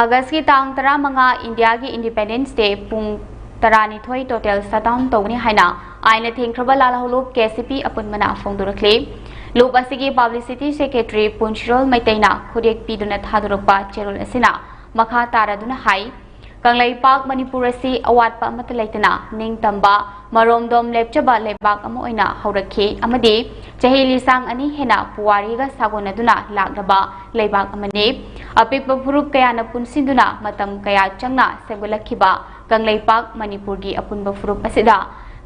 ꯑꯥꯒꯁꯀꯤ ꯇꯥꯡ ꯇꯔꯥꯃꯉꯥ ꯏꯟꯗꯤꯌꯥꯒꯤ ꯏꯟꯗꯤꯄꯦꯟꯗꯦꯟꯁ ꯗꯦ ꯄꯨꯡ ꯇꯔꯥꯅꯤꯊꯣꯏ ꯇꯣꯇꯦꯜ ꯁꯠꯗꯥꯎꯟ ꯇꯧꯒꯅꯤ ꯍꯥꯏꯅ ꯑꯥꯏꯟꯅ ꯊꯦꯡꯈ꯭ꯔꯕ ꯂꯥꯜꯍꯧꯂꯨꯞ ꯀꯦ ꯁꯤ ꯄꯤ ꯑꯄꯨꯟꯕꯅ ꯐꯣꯡꯗꯣꯔꯛꯂꯤ꯫ ꯂꯨꯞ ꯑꯁꯤꯒꯤ ꯄꯕ꯭ꯂꯤꯁꯤꯇꯤ ꯁꯦꯀ꯭ꯔꯦꯇꯔꯤ ꯄꯨꯟꯁꯤꯔꯣꯜ ꯃꯩꯇꯩꯅ ꯈꯨꯔꯦꯛ ꯄꯤꯗꯨꯅ ꯊꯥꯗꯣꯔꯛꯄ ꯆꯦꯔꯣꯜ ꯑꯁꯤꯅ ꯃꯈꯥ ꯇꯥꯔꯗꯨꯅ ꯍꯥꯏ, ꯀꯪꯂꯩꯄꯥꯛ ꯃꯅꯤꯄꯨꯔ ꯑꯁꯤ ꯑꯋꯥꯠꯄ ꯑꯃꯠꯇ ꯂꯩꯇꯅ ꯅꯤꯡꯇꯝꯕ, ꯃꯔꯣꯝꯗꯣꯝ ꯂꯦꯞꯆꯕ ꯂꯩꯕꯥꯛ ꯑꯃ ꯑꯣꯏꯅ ꯍꯧꯔꯛꯈꯤ ꯑꯃꯗꯤ ꯆꯍꯤ ꯂꯤꯁꯥꯡ ꯑꯅꯤ ꯍꯦꯟꯅ ꯄꯨꯋꯥꯔꯤꯒ ꯁꯥꯒꯣꯟꯅꯗꯨꯅ ꯂꯥꯛꯂꯕ ꯂꯩꯕꯥꯛ ꯑꯃꯅꯤ꯫ ꯑꯄꯤꯛꯄ ꯐꯨꯔꯨꯞ ꯀꯌꯥꯅ ꯄꯨꯟꯁꯤꯟꯗꯨꯅ ꯃꯇꯝ ꯀꯌꯥ ꯆꯪꯅ ꯁꯦꯝꯒꯠꯂꯛꯈꯤꯕ ꯀꯪꯂꯩꯄꯥꯛ ꯃꯅꯤꯄꯨꯔꯒꯤ ꯑꯄꯨꯟꯕ ꯐꯨꯔꯨꯞ ꯑꯁꯤꯗ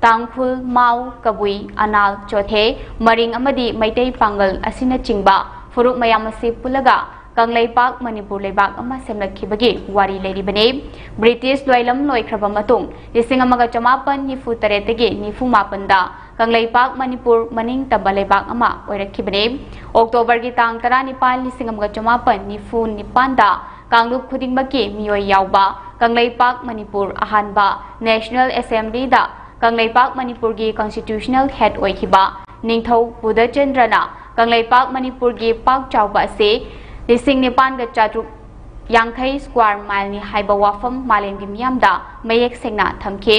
ꯇꯥꯡꯈꯨꯜ, ꯃꯥꯎ, ꯀꯕꯨꯏ, ꯑꯅꯥꯜ, ꯆꯣꯊꯦ, ꯃꯔꯤꯡ ꯑꯃꯗꯤ ꯃꯩꯇꯩ ꯄꯥꯡꯒꯜ ꯑꯁꯤꯅꯆꯤꯡꯕ ꯐꯨꯔꯨꯞ ꯃꯌꯥꯝ ꯑꯁꯤ ꯄꯨꯜꯂꯒ ꯀꯪꯂꯩꯄꯥꯛ ꯃꯅꯤꯄꯨꯔ ꯂꯩꯕꯥꯛ ꯑꯃ ꯁꯦꯝꯂꯛꯈꯤꯕꯒꯤ ꯋꯥꯔꯤ ꯂꯩꯔꯤꯕꯅꯤ꯫ ꯕ꯭ꯔꯤꯇꯤꯁ ꯂꯣꯏꯂꯝ ꯂꯣꯏꯈ꯭ꯔꯕ ꯃꯇꯨꯡ ꯂꯤꯁꯤꯡ ꯑꯃꯒ ꯆꯃꯥꯄꯟ ꯅꯤꯐꯨ ꯇꯔꯦꯠꯇꯒꯤ ꯅꯤꯐꯨ ꯃꯥꯄꯟꯗ ꯀꯪꯂꯩꯄꯥꯛ ꯃꯅꯤꯄꯨꯔ ꯃꯅꯤꯡ ꯇꯝꯕ ꯂꯩꯕꯥꯛ ꯑꯃ ꯑꯣꯏꯔꯛꯈꯤꯕꯅꯤ꯫ ꯑꯣꯛꯇꯣꯕꯔꯒꯤ ꯇꯥꯡ ꯇꯔꯥꯅꯤꯄꯥꯟ, ꯂꯤꯁꯤꯡ ꯑꯃꯒ ꯆꯃꯥꯄꯟ ꯅꯤꯐꯨ ꯅꯤꯄꯥꯟꯗ ꯀꯥꯡꯂꯨꯞ ꯈꯨꯗꯤꯡꯃꯛꯀꯤ ꯃꯤꯑꯣꯏ ꯌꯥꯎꯕ ꯀꯪꯂꯩꯄꯥꯛ ꯃꯅꯤꯄꯨꯔ ꯑꯍꯥꯟꯕ National Assembly ꯗ ꯀꯪꯂꯩꯄꯥꯛ ꯃꯅꯤꯄꯨꯔꯒꯤ Constitutional Head ꯑꯣꯏꯈꯤꯕ ꯅꯤꯡꯊꯧ ꯕꯨꯙꯆꯟꯗ꯭ꯔꯅ ꯀꯪꯂꯩꯄꯥꯛ ꯃꯅꯤꯄꯨꯔꯒꯤ ꯄꯥꯛ ꯆꯥꯎꯕ ꯑꯁꯤ ꯂꯤꯁꯤꯡ ꯅꯤꯄꯥꯟꯒ ꯆꯥꯇ꯭ꯔꯨꯛ ꯌꯥꯡꯈꯩ square mile ꯅꯤ ꯍꯥꯏꯕ ꯋꯥꯐꯝ ꯃꯥꯂꯦꯝꯒꯤ ꯃꯤꯌꯥꯝꯗ ꯃꯌꯦꯛ ꯁꯦꯡꯅ ꯊꯝꯈꯤ꯫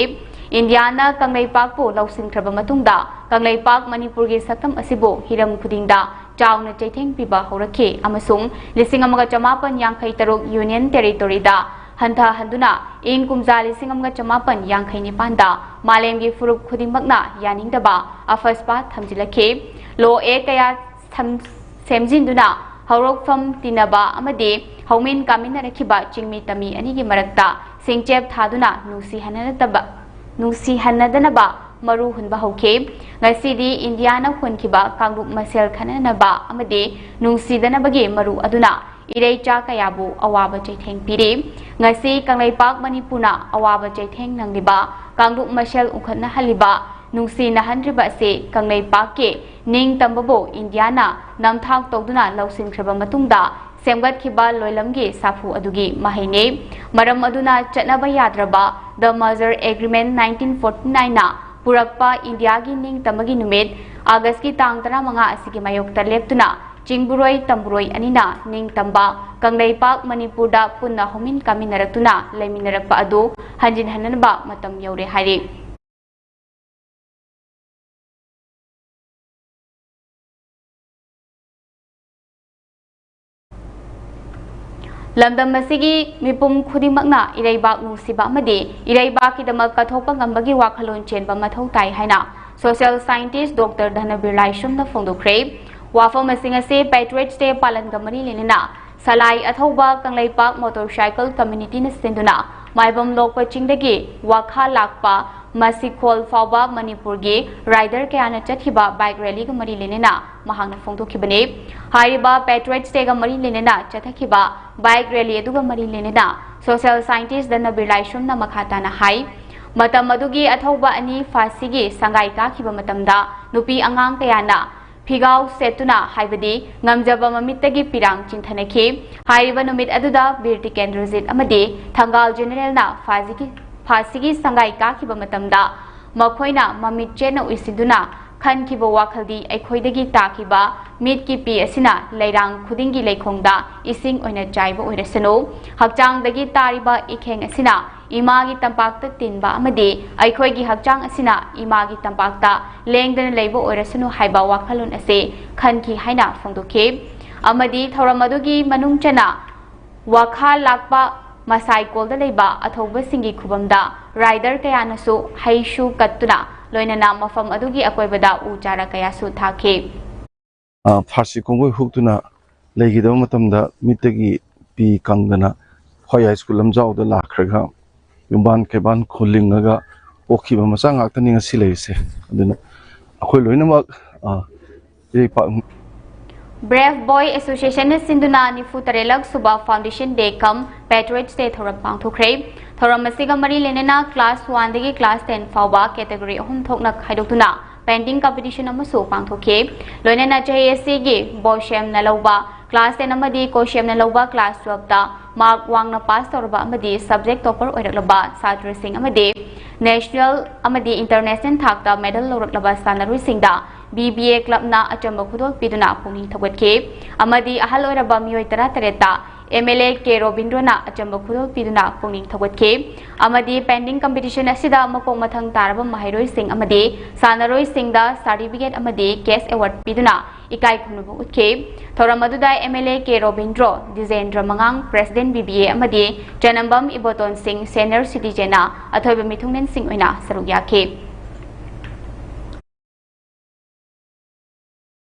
ꯏꯟꯗꯤꯌꯥꯅ ꯀꯪꯂꯩꯄꯥꯛꯄꯨ ꯂꯧꯁꯤꯟꯈ꯭ꯔꯕ ꯃꯇꯨꯡꯗ ꯀꯪꯂꯩꯄꯥꯛ ꯃꯅꯤꯄꯨꯔꯒꯤ ꯁꯛꯇꯝ ꯑꯁꯤꯕꯨ ꯍꯤꯔꯝ ꯈꯨꯗꯤꯡꯗ ꯆꯥꯎꯅ ꯆꯩꯊꯦꯡ ꯄꯤꯕ ꯍꯧꯔꯛꯈꯤ ꯑꯃꯁꯨꯡ ꯂꯤꯁꯤꯡ ꯑꯃꯒ ꯆꯃꯥꯄꯟ ꯌꯥꯡꯈꯩ ꯇꯔꯨꯛ Union Territory ꯗ ꯍꯟꯊꯍꯟꯗꯨꯅ ꯏꯪ ꯀꯨꯝꯖꯥ ꯂꯤꯁꯤꯡ ꯑꯃꯒ ꯆꯃꯥꯄꯟ ꯌꯥꯡꯈꯩ ꯅꯤꯄꯥꯟꯗ ꯃꯥꯂꯦꯝꯒꯤ ꯐꯨꯔꯨꯞ ꯈꯨꯗꯤꯡꯃꯛꯅ ꯌꯥꯅꯤꯡꯗꯕ ꯑꯐꯁꯄꯥ ꯊꯝꯖꯤꯜꯂꯛꯈꯤ꯫ Law Act ꯀꯌꯥ ꯁꯝ-, ꯁꯦꯝꯖꯤꯟꯗꯨꯅ ꯍꯧꯔꯛꯐꯝ ꯇꯤꯟꯅꯕ ꯑꯃꯗꯤ ꯍꯧꯃꯤꯟ ꯀꯥꯃꯤꯟꯅꯔꯛꯈꯤꯕ ꯆꯤꯡꯃꯤ ꯇꯝꯃꯤ ꯑꯅꯤꯒꯤ ꯃꯔꯛꯇ ꯁꯤꯡꯆꯦꯞ ꯊꯥꯗꯨꯅ ꯅꯨꯡꯁꯤꯍꯟꯅꯗꯕ, ꯅꯨꯡꯁꯤꯍꯟꯅꯗꯅꯕ ꯃꯔꯨ ꯍꯨꯟꯕ ꯍꯧꯈꯤ꯫ ꯉꯁꯤꯗꯤ ꯏꯟꯗꯤꯌꯥꯅ ꯍꯨꯟꯈꯤꯕ ꯀꯥꯡꯂꯨꯞ ꯃꯁꯦꯜ ꯈꯟꯅꯅꯕ ꯑꯃꯗꯤ ꯅꯨꯡꯁꯤꯗꯅꯕꯒꯤ ꯃꯔꯨ ꯑꯗꯨꯅ ꯏꯔꯩꯆꯥ ꯀꯌꯥꯕꯨ ꯑꯋꯥꯕ ꯆꯩꯊꯦꯡ ꯄꯤꯔꯤ꯫ ꯉꯁꯤ ꯀꯪꯂꯩꯄꯥꯛ ꯃꯅꯤꯄꯨꯔꯅ ꯑꯋꯥꯕ ꯆꯩꯊꯦꯡ ꯅꯪꯂꯤꯕ, ꯀꯥꯡꯂꯨꯞ ꯃꯁꯦꯜ ꯎꯈꯠꯅꯍꯜꯂꯤꯕ, ꯅꯨꯡꯁꯤꯅꯍꯟꯗ꯭ꯔꯤꯕ ꯑꯁꯤ ꯀꯪꯂꯩꯄꯥꯛꯀꯤ ꯅꯤꯡꯇꯝꯕꯕꯨ ꯏꯟꯗꯤꯌꯥꯅ ꯅꯝꯊꯥꯛ ꯇꯧꯗꯨꯅ ꯂꯧꯁꯤꯟꯈ꯭ꯔꯕ ꯃꯇꯨꯡꯗ ꯁꯦꯝꯒꯠꯈꯤꯕ ꯂꯣꯏꯂꯝꯒꯤ ꯁꯥꯐꯨ ꯑꯗꯨꯒꯤ ꯃꯍꯩꯅꯤ꯫ ꯃꯔꯝ ꯑꯗꯨꯅ ꯆꯠꯅꯕ ꯌꯥꯗ꯭ꯔꯕ The Merger Agreement nineteen forty nine ꯅ ꯄꯨꯔꯛꯄ ꯏꯟꯗꯤꯌꯥꯒꯤ ꯅꯤꯡꯇꯝꯕꯒꯤ ꯅꯨꯃꯤꯠ ꯑꯥꯒꯁꯀꯤ ꯇꯥꯡ ꯇꯔꯥꯃꯉꯥ ꯑꯁꯤꯒꯤ ꯃꯥꯌꯣꯛꯇ ꯂꯦꯞꯇꯨꯅ ꯆꯤꯡꯕꯨꯔꯣꯏ ꯇꯝꯕꯨꯔꯣꯏ ꯑꯅꯤꯅ ꯅꯤꯡꯇꯝꯕ ꯀꯪꯂꯩꯄꯥꯛ ꯃꯅꯤꯄꯨꯔꯗ ꯄꯨꯟꯅ ꯍꯧꯃꯤꯟ ꯀꯥꯃꯤꯟꯅꯔꯛꯇꯨꯅ ꯂꯩꯃꯤꯟꯅꯔꯛꯄ ꯑꯗꯨ ꯍꯟꯖꯤꯟꯍꯟꯅꯕ ꯃꯇꯝ ꯌꯧꯔꯦ ꯍꯥꯏꯔꯤ꯫ ꯂꯝꯗꯝ ꯑꯁꯤꯒꯤ ꯃꯤꯄꯨꯝ ꯈꯨꯗꯤꯡꯃꯛꯅ ꯏꯔꯩꯕꯥꯛ ꯅꯨꯡꯁꯤꯕ ꯑꯃꯗꯤ ꯏꯔꯩꯕꯥꯛꯀꯤꯗꯃꯛ ꯀꯠꯊꯣꯛꯄ ꯉꯝꯕꯒꯤ ꯋꯥꯈꯜꯂꯣꯟ ꯆꯦꯟꯕ ꯃꯊꯧ ꯇꯥꯏ ꯍꯥꯏꯅ social scientist Doctor ꯙꯅꯕꯤꯔ ꯂꯥꯏꯁ꯭ꯔꯝꯅ ꯐꯣꯡꯗꯣꯛꯈ꯭ꯔꯦ꯫ ꯋꯥꯐꯝ ꯑꯁꯤꯡ ꯑꯁꯤ Patriots Day ꯄꯥꯂꯟꯒ ꯃꯔꯤ ꯂꯩꯅꯅ ꯁꯂꯥꯏ ꯑꯊꯧꯕ ꯀꯪꯂꯩꯄꯥꯛ Motorcycle Community ꯅ ꯁꯤꯟꯗꯨꯅ ꯃꯥꯏꯕꯝ ꯂꯣꯛꯄ ꯆꯤꯡꯗꯒꯤ ꯋꯥꯈꯥ ꯂꯥꯛꯄ ꯃꯁꯤꯈꯣꯜ ꯐꯥꯎꯕ ꯃꯅꯤꯄꯨꯔꯒꯤ rider ꯀꯌꯥꯅ ꯆꯠꯈꯤꯕ bike rally ꯒ ꯃꯔꯤ ꯂꯩꯅꯅ ꯃꯍꯥꯛꯅ ꯐꯣꯡꯗꯣꯛꯈꯤꯕꯅꯤ꯫ ꯍꯥꯏꯔꯤꯕ Patriots Day ꯒ ꯃꯔꯤ ꯂꯩꯅꯅ ꯆꯠꯊꯈꯤꯕ bike rally ꯑꯗꯨꯒ ꯃꯔꯤ ꯂꯩꯅꯅ social scientist ꯙꯅꯕꯤꯔ ꯂꯥꯏꯁ꯭ꯔꯝꯅ ꯃꯈꯥ ꯇꯥꯅ ꯍꯥꯏ, ꯃꯇꯝ ꯑꯗꯨꯒꯤ ꯑꯊꯧꯕ ꯑꯅꯤ ꯐꯥꯁꯤꯒꯤ ꯁꯪꯒꯥꯏ ꯀꯥꯈꯤꯕ ꯃꯇꯝꯗ ꯅꯨꯄꯤ ꯑꯉꯥꯡ ꯀꯌꯥꯅ ꯐꯤꯒꯥꯎ ꯁꯦꯠꯇꯨꯅ, ꯍꯥꯏꯕꯗꯤ ꯉꯝꯖꯕ ꯃꯃꯤꯠꯇꯒꯤ ꯄꯤꯔꯥꯡ ꯆꯤꯡꯊꯅꯈꯤ꯫ ꯍꯥꯏꯔꯤꯕ ꯅꯨꯃꯤꯠ ꯑꯗꯨꯗ ꯕꯤꯔ ꯇꯤꯀꯦꯟꯗ꯭ꯔꯖꯤꯠ ꯑꯃꯗꯤ ꯊꯪꯒꯥꯜ ꯖꯦꯅꯔꯦꯜꯅ ꯐꯥꯁꯤꯒꯤ, ꯐꯥꯁꯤꯒꯤ ꯁꯪꯒꯥꯏ ꯀꯥꯈꯤꯕ ꯃꯇꯝꯗ ꯃꯈꯣꯏꯅ ꯃꯃꯤꯠ ꯆꯦꯠꯅ ꯎꯏꯁꯤꯟꯗꯨꯅ ꯈꯟꯈꯤꯕ ꯋꯥꯈꯜꯗꯤ ꯑꯩꯈꯣꯏꯗꯒꯤ ꯇꯥꯈꯤꯕ ꯃꯤꯠꯀꯤ ꯄꯤ ꯑꯁꯤꯅ ꯂꯩꯔꯥꯡ ꯈꯨꯗꯤꯡꯒꯤ ꯂꯩꯈꯣꯡꯗ ꯏꯁꯤꯡ ꯑꯣꯏꯅ ꯆꯥꯏꯕ ꯑꯣꯏꯔꯁꯅꯨ, ꯍꯛꯆꯥꯡꯗꯒꯤ ꯇꯥꯔꯤꯕ ꯏꯈꯦꯡ ꯑꯁꯤꯅ ꯏꯃꯥꯒꯤ ꯇꯝꯄꯥꯛꯇ ꯇꯤꯟꯕ ꯑꯃꯗꯤ ꯑꯩꯈꯣꯏꯒꯤ ꯍꯛꯆꯥꯡ ꯑꯁꯤꯅ ꯏꯃꯥꯒꯤ ꯇꯝꯄꯥꯛꯇ ꯂꯦꯡꯗꯅ ꯂꯩꯕ ꯑꯣꯏꯔꯁꯅꯨ ꯍꯥꯏꯕ ꯋꯥꯈꯜꯂꯣꯟ ꯑꯁꯤ ꯈꯟꯈꯤ ꯍꯥꯏꯅ ꯐꯣꯡꯗꯣꯛꯈꯤ꯫ ꯑꯃꯗꯤ ꯊꯧꯔꯝ ꯑꯗꯨꯒꯤ ꯃꯅꯨꯡ ꯆꯟꯅ ꯋꯥꯈꯥ ꯂꯥꯛꯄ ꯃꯁꯥꯏꯀꯣꯜꯗ ꯂꯩꯕ ꯑꯊꯧꯕꯁꯤꯡꯒꯤ ꯈꯨꯕꯝꯗ ꯔꯥꯏꯗꯔ ꯀꯌꯥꯅꯁꯨ ꯍꯩꯁꯨ ꯀꯠꯇꯨꯅ, ꯂꯣꯏꯅꯅ ꯃꯐꯝ ꯑꯗꯨꯒꯤ ꯑꯀꯣꯏꯕꯗ ꯎ ꯆꯥꯔꯥ ꯀꯌꯥꯁꯨ ꯊꯥꯈꯤ꯫ ꯑ, ꯐꯥꯔꯁꯤ ꯀꯣꯡꯒꯣꯏ ꯍꯨꯛꯇꯨꯅ ꯂꯩꯈꯤꯗꯕ ꯃꯇꯝꯗ ꯃꯤꯠꯇꯒꯤ ꯄꯤ ꯀꯪꯗꯅ ꯈ꯭ꯋꯥꯏꯌꯥꯏ ꯁ꯭ꯀꯨꯜ ꯂꯝꯖꯥꯎꯗ ꯂꯥꯛꯈ꯭ꯔꯒ ꯌꯨꯝꯕꯥꯟ ꯀꯩꯕꯥꯟ ꯈꯨꯜꯂꯤꯡꯉꯒ ꯄꯣꯛꯈꯤꯕ ꯃꯆꯥ ꯉꯥꯛꯇꯅꯤ ꯉꯁꯤ ꯂꯩꯔꯤꯁꯦ꯫ ꯑꯗꯨꯅ ꯑꯩꯈꯣꯏ ꯂꯣꯏꯅꯃꯛ, ꯑ, ꯏꯔꯩꯄꯥꯛ Brave Boy Associationꯅ ꯁꯤꯟꯗꯨꯅ ꯅꯤꯐꯨ ꯇꯔꯦꯠꯂꯛ ꯁꯨꯕ Foundation Day cum Patriots Day ꯊꯧꯔꯝ ꯄꯥꯡꯊꯣꯛꯈ꯭ꯔꯦ꯫ ꯊꯧꯔꯝ ꯑꯁꯤꯒ ꯃꯔꯤ ꯂꯩꯅꯅ class one ꯗꯒꯤ class ten ꯐꯥꯎꯕ category ꯑꯍꯨꯝ ꯊꯣꯛꯅ ꯈꯥꯏꯗꯣꯛꯇꯨꯅ painting competition ꯑꯃꯁꯨ ꯄꯥꯡꯊꯣꯛꯈꯤ꯫ ꯂꯣꯏꯅꯅ ꯆꯍꯤ ꯑꯁꯤꯒꯤ ꯕꯣꯁꯦꯝꯅ ꯂꯧꯕ class ten ꯑꯃꯗꯤ ꯀꯣꯁꯦꯝꯅ ꯂꯧꯕ class twelveꯇ mark ꯋꯥꯡꯅ pass ꯇꯧꯔꯕ ꯑꯃꯗꯤ subject topper ꯑꯣꯏꯔꯛꯂꯕ ꯁꯥꯇ꯭ꯔꯁꯤꯡ ꯑꯃꯗꯤ national ꯑꯃꯗꯤ international ꯊꯥꯛꯇ medal ꯂꯧꯔꯛꯂꯕ ꯁꯥꯟꯅꯔꯣꯏꯁꯤꯡꯗ BBA clubꯅ ꯑꯆꯝꯕ ꯈꯨꯗꯣꯜ ꯄꯤꯗꯨꯅ ꯄꯨꯛꯅꯤꯡ ꯊꯧꯒꯠꯈꯤ꯫ ꯑꯃꯗꯤ ꯑꯍꯜ ꯑꯣꯏꯔꯕ ꯃꯤꯑꯣꯏ ꯇꯔꯥ ꯇꯔꯦꯠꯇ MLA ꯀꯦ ꯔꯣꯕꯤꯟꯗ꯭ꯔꯣꯅ ꯑꯆꯝꯕ ꯈꯨꯗꯣꯜ ꯄꯤꯗꯨꯅ ꯄꯨꯛꯅꯤꯡ ꯊꯧꯒꯠꯈꯤ꯫ ꯑꯃꯗꯤ painting competition ꯑꯁꯤꯗ ꯃꯀꯣꯛ ꯃꯊꯪ ꯇꯥꯔꯕ ꯃꯍꯩꯔꯣꯏꯁꯤꯡ ꯑꯃꯗꯤ ꯁꯥꯟꯅꯔꯣꯏꯁꯤꯡꯗ certificate ꯑꯃꯗꯤ cash award ꯄꯤꯗꯨꯅ ꯏꯀꯥꯏ ꯈꯨꯝꯅꯕ ꯎꯠꯈꯤ꯫ ꯊꯧꯔꯝ ꯑꯗꯨꯗ MLA ꯀꯦ ꯔꯣꯕꯤꯟꯗ꯭ꯔꯣ, ꯗꯤꯖꯦꯟꯗ꯭ꯔ ꯃꯉꯥꯡ, President BBA ꯑꯃꯗꯤ ꯆꯅꯝꯕꯝ ꯏꯕꯣꯇꯣꯟ ꯁꯤꯡ, Senior Citizenꯅ ꯑꯊꯣꯏꯕ ꯃꯤꯊꯨꯡꯂꯦꯟꯁꯤꯡ ꯑꯣꯏꯅ ꯁꯔꯨꯛ ꯌꯥꯈꯤ꯫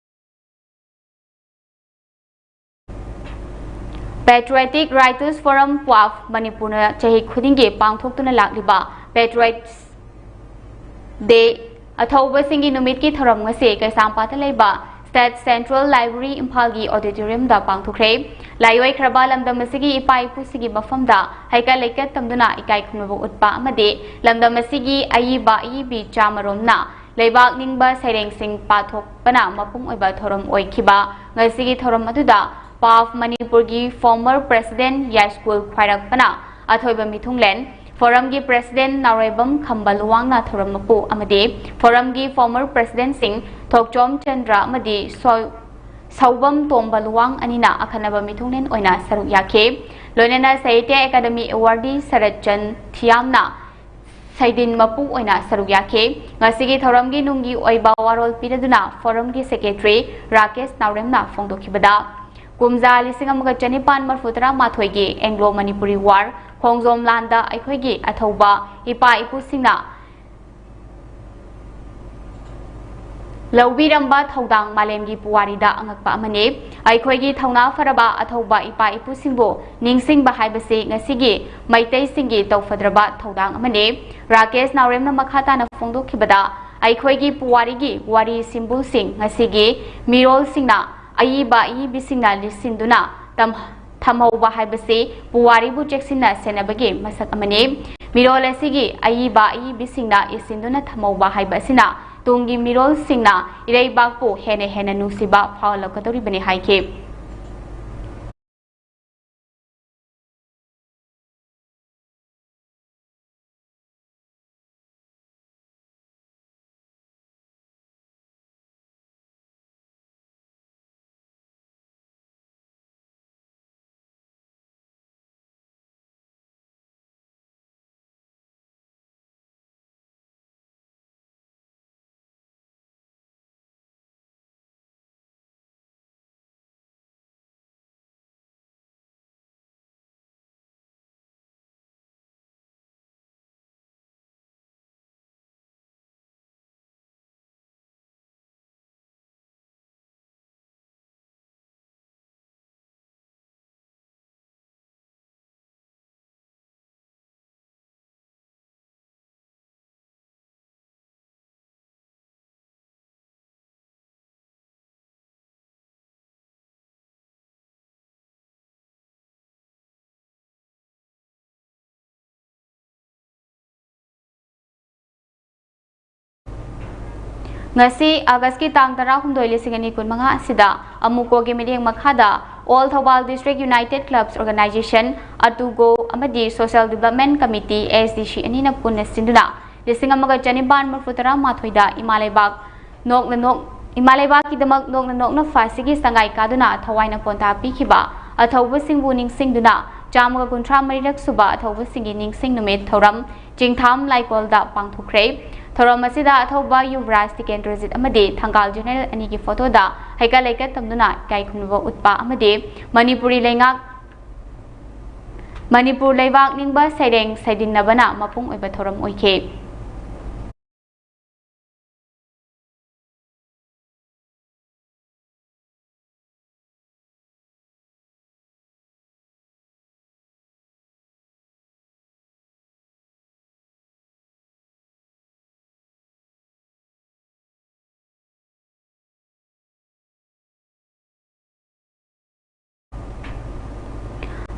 Patriotic Writers Forum, PWAF, ꯃꯅꯤꯄꯨꯔꯅ ꯆꯍꯤ ꯈꯨꯗꯤꯡꯒꯤ ꯄꯥꯡꯊꯣꯛꯇꯨꯅ ꯂꯥꯛꯂꯤꯕ Patriots Day, ꯑꯊꯧꯕꯁꯤꯡꯒꯤ ꯅꯨꯃꯤꯠꯀꯤ ꯊꯧꯔꯝ ꯉꯁꯤ ꯀꯩꯁꯥꯝꯄꯥꯠꯇ ꯂꯩꯕ State Central Library ꯏꯝꯐꯥꯜꯒꯤ auditoriumꯗ ꯄꯥꯡꯊꯣꯛꯈ꯭ꯔꯦ꯫ ꯂꯥꯏꯑꯣꯏꯈ꯭ꯔꯕ ꯂꯝꯗꯝ ꯑꯁꯤꯒꯤ ꯏꯄꯥ ꯏꯄꯨꯁꯤꯡꯒꯤ ꯃꯐꯝꯗ ꯍꯩꯀꯠ ꯂꯩꯀꯠ ꯇꯝꯗꯨꯅ ꯏꯀꯥꯏ ꯈꯨꯝꯅꯕ ꯎꯠꯄ ꯑꯃꯗꯤ ꯂꯝꯗꯝ ꯑꯁꯤꯒꯤ ꯑꯏꯕ ꯑꯏꯕꯤ ꯆꯥꯃꯔꯣꯝꯅ ꯂꯩꯕꯥꯛ ꯅꯤꯡꯕ ꯁꯩꯔꯦꯡꯁꯤꯡ ꯄꯥꯊꯣꯛꯄꯅ ꯃꯄꯨꯡ ꯑꯣꯏꯕ ꯊꯧꯔꯝ ꯑꯣꯏꯈꯤꯕ꯫ ꯉꯁꯤꯒꯤ ꯊꯧꯔꯝ ꯑꯗꯨꯗ ꯄꯥꯐ ꯃꯅꯤꯄꯨꯔꯒꯤ former president ꯌꯥꯏꯁꯀꯨꯜ ꯈ꯭ꯋꯥꯏꯔꯛꯄꯅ ꯑꯊꯣꯏꯕ ꯃꯤꯊꯨꯡꯂꯦꯟ, ꯐꯣꯔꯝꯒꯤ president ꯅꯥꯎꯔꯦꯝꯕꯝ ꯈꯝꯕ ꯂꯨꯋꯥꯡꯅ ꯊꯧꯔꯝ ꯃꯄꯨ ꯑꯃꯗꯤ ꯐꯣꯔꯝꯒꯤ former presidentꯁꯤꯡ ꯊꯣꯛꯆꯣꯝ ꯆꯟꯗ꯭ꯔ ꯑꯃꯗꯤ ꯁꯣ-, ꯁꯧꯕꯝ ꯇꯣꯝꯕ ꯂꯨꯋꯥꯡ ꯑꯅꯤꯅ ꯑꯈꯟꯅꯕ ꯃꯤꯊꯨꯡꯂꯦꯟ ꯑꯣꯏꯅ ꯁꯔꯨꯛ ꯌꯥꯈꯤ꯫ ꯂꯣꯏꯅꯅ ꯁꯥꯍꯤꯇ꯭ꯌ ꯑꯦꯀꯥꯗꯃꯤ awardee ꯁꯔꯠ ꯆꯟ ꯊꯤꯌꯥꯝꯅ ꯁꯩꯗꯤꯟ ꯃꯄꯨ ꯑꯣꯏꯅ ꯁꯔꯨꯛ ꯌꯥꯈꯤ꯫ ꯉꯁꯤꯒꯤ ꯊꯧꯔꯝꯒꯤ ꯅꯨꯡꯒꯤ ꯑꯣꯏꯕ ꯋꯥꯔꯣꯜ ꯄꯤꯔꯗꯨꯅ ꯐꯣꯔꯝꯒꯤ secretary ꯔꯥꯀꯦꯁ ꯅꯥꯎꯔꯦꯝꯅ ꯐꯣꯡꯗꯣꯛꯈꯤꯕꯗ, ꯀꯨꯝꯖꯥ ꯂꯤꯁꯤꯡ ꯑꯃꯒ ꯆꯅꯤꯄꯥꯟ ꯃꯔꯐꯨ ꯇꯔꯥ ꯃꯥꯊꯣꯏꯒꯤ Anglo Manipuri War ꯈꯣꯡꯖꯣꯝ ꯂꯥꯟꯗ ꯑꯩꯈꯣꯏꯒꯤ ꯑꯊꯧꯕ ꯏꯄꯥ ꯏꯄꯨꯁꯤꯡꯅ ꯂꯧꯕꯤꯔꯝꯕ ꯊꯧꯗꯥꯡ ꯃꯥꯂꯦꯝꯒꯤ ꯄꯨꯋꯥꯔꯤꯗ ꯑꯉꯛꯄ ꯑꯃꯅꯤ꯫ ꯑꯩꯈꯣꯏꯒꯤ ꯊꯧꯅꯥ ꯐꯔꯕ ꯑꯊꯧꯕ ꯏꯄꯥ ꯏꯄꯨꯁꯤꯡꯕꯨ ꯅꯤꯡꯁꯤꯡꯕ ꯍꯥꯏꯕꯁꯤ ꯉꯁꯤꯒꯤ ꯃꯩꯇꯩꯁꯤꯡꯒꯤ ꯇꯧꯐꯗ꯭ꯔꯕ ꯊꯧꯗꯥꯡ ꯑꯃꯅꯤ꯫ ꯔꯥꯀꯦꯁ ꯅꯥꯎꯔꯦꯝꯅ ꯃꯈꯥ ꯇꯥꯅ ꯐꯣꯡꯗꯣꯛꯈꯤꯕꯗ, ꯑꯩꯈꯣꯏꯒꯤ ꯄꯨꯋꯥꯔꯤꯒꯤ ꯋꯥꯔꯤ ꯁꯤꯝꯕꯨꯜꯁꯤꯡ ꯉꯁꯤꯒꯤ ꯃꯤꯔꯣꯜꯁꯤꯡꯅ ꯑꯏꯕ ꯑꯏꯕꯤꯁꯤꯡꯅ ꯂꯤꯁꯤꯟꯗꯨꯅ ꯇꯝ-, ꯊꯝꯍꯧꯕ ꯍꯥꯏꯕꯁꯤ ꯄꯨꯋꯥꯔꯤꯕꯨ ꯆꯦꯛꯁꯤꯟꯅ ꯁꯦꯟꯅꯕꯒꯤ ꯃꯁꯛ ꯑꯃꯅꯤ꯫ ꯃꯤꯔꯣꯜ ꯑꯁꯤꯒꯤ ꯑꯏꯕ ꯑꯏꯕꯤꯁꯤꯡꯅ ꯏꯁꯤꯟꯗꯨꯅ ꯊꯝꯍꯧꯕ ꯍꯥꯏꯕ ꯑꯁꯤꯅ ꯇꯨꯡꯒꯤ ꯃꯤꯔꯣꯜꯁꯤꯡꯅ ꯏꯔꯩꯕꯥꯛꯄꯨ ꯍꯦꯟꯅ ꯍꯦꯟꯅ ꯅꯨꯡꯁꯤꯕ ꯐꯥꯎꯍꯜꯂꯛꯀꯗꯧꯔꯤꯕꯅꯤ ꯍꯥꯏꯈꯤ꯫ ꯉꯁꯤ ꯑꯥꯒꯁꯀꯤ ꯇꯥꯡ ꯇꯔꯥꯍꯨꯝꯗꯣꯏ, ꯂꯤꯁꯤꯡ ꯑꯅꯤ ꯀꯨꯟꯃꯉꯥ ꯑꯁꯤꯗ ꯑꯃꯨꯀꯣꯒꯤ ꯃꯤꯠꯌꯦꯡ ꯃꯈꯥꯗ All Thoubal District United Clubs Organization, ꯑꯇꯨꯒꯣ ꯑꯃꯗꯤ Social Development Committee, A S D C, ꯑꯅꯤꯅ ꯄꯨꯟꯅ ꯁꯤꯟꯗꯨꯅ ꯂꯤꯁꯤꯡ ꯑꯃꯒ ꯆꯅꯤꯄꯥꯟ ꯃꯔꯤꯐꯨ ꯇꯔꯥ ꯃꯥꯊꯣꯏꯗ ꯏꯃꯥ ꯂꯩꯕꯥꯛ ꯅꯣꯛꯅ ꯅꯣꯛ ꯏꯃꯥ ꯂꯩꯕꯥꯛꯀꯤꯗꯃꯛ ꯅꯣꯛꯅ ꯅꯣꯛꯅ ꯐꯥꯁꯤꯒꯤ ꯁꯉꯥꯏ ꯀꯥꯗꯨꯅ ꯊꯋꯥꯏꯅ ꯄꯣꯟꯊꯥ ꯄꯤꯈꯤꯕ ꯑꯊꯧꯕꯁꯤꯡꯕꯨ ꯅꯤꯡꯁꯤꯡꯗꯨꯅ ꯆꯥꯝꯃꯒ ꯀꯨꯟꯊ꯭ꯔꯥ ꯃꯔꯤꯔꯛ ꯁꯨꯕ ꯑꯊꯧꯕꯁꯤꯡꯒꯤ ꯅꯤꯡꯁꯤꯡ ꯅꯨꯃꯤꯠ ꯊꯧꯔꯝ ꯆꯤꯡꯊꯥꯝ ꯂꯥꯏꯀꯣꯜꯗ ꯄꯥꯡꯊꯣꯛꯈ꯭ꯔꯦ꯫ ꯊꯧꯔꯝ ꯑꯁꯤꯗ ꯑꯊꯧꯕ ꯌꯨꯕꯔꯥꯖ ꯇꯤꯀꯦꯟꯗ꯭ꯔꯖꯤꯠ ꯑꯃꯗꯤ ꯊꯪꯒꯥꯜ ꯖꯦꯅꯔꯦꯜ ꯑꯅꯤꯒꯤ ꯐꯣꯇꯣꯗ ꯍꯩꯀꯠ ꯂꯩꯀꯠ ꯇꯝꯗꯨꯅ ꯏꯀꯥꯏ ꯈꯨꯝꯅꯕ ꯎꯠꯄ ꯑꯃꯗꯤ ꯃꯅꯤꯄꯨꯔꯤ ꯂꯩꯉꯥꯛ, ꯃꯅꯤꯄꯨꯔ ꯂꯩꯕꯥꯛ ꯅꯤꯡꯕ ꯁꯩꯔꯦꯡ ꯁꯩꯗꯤꯟꯅꯕꯅ ꯃꯄꯨꯡ ꯑꯣꯏꯕ ꯊꯧꯔꯝ ꯑꯣꯏꯈꯤ꯫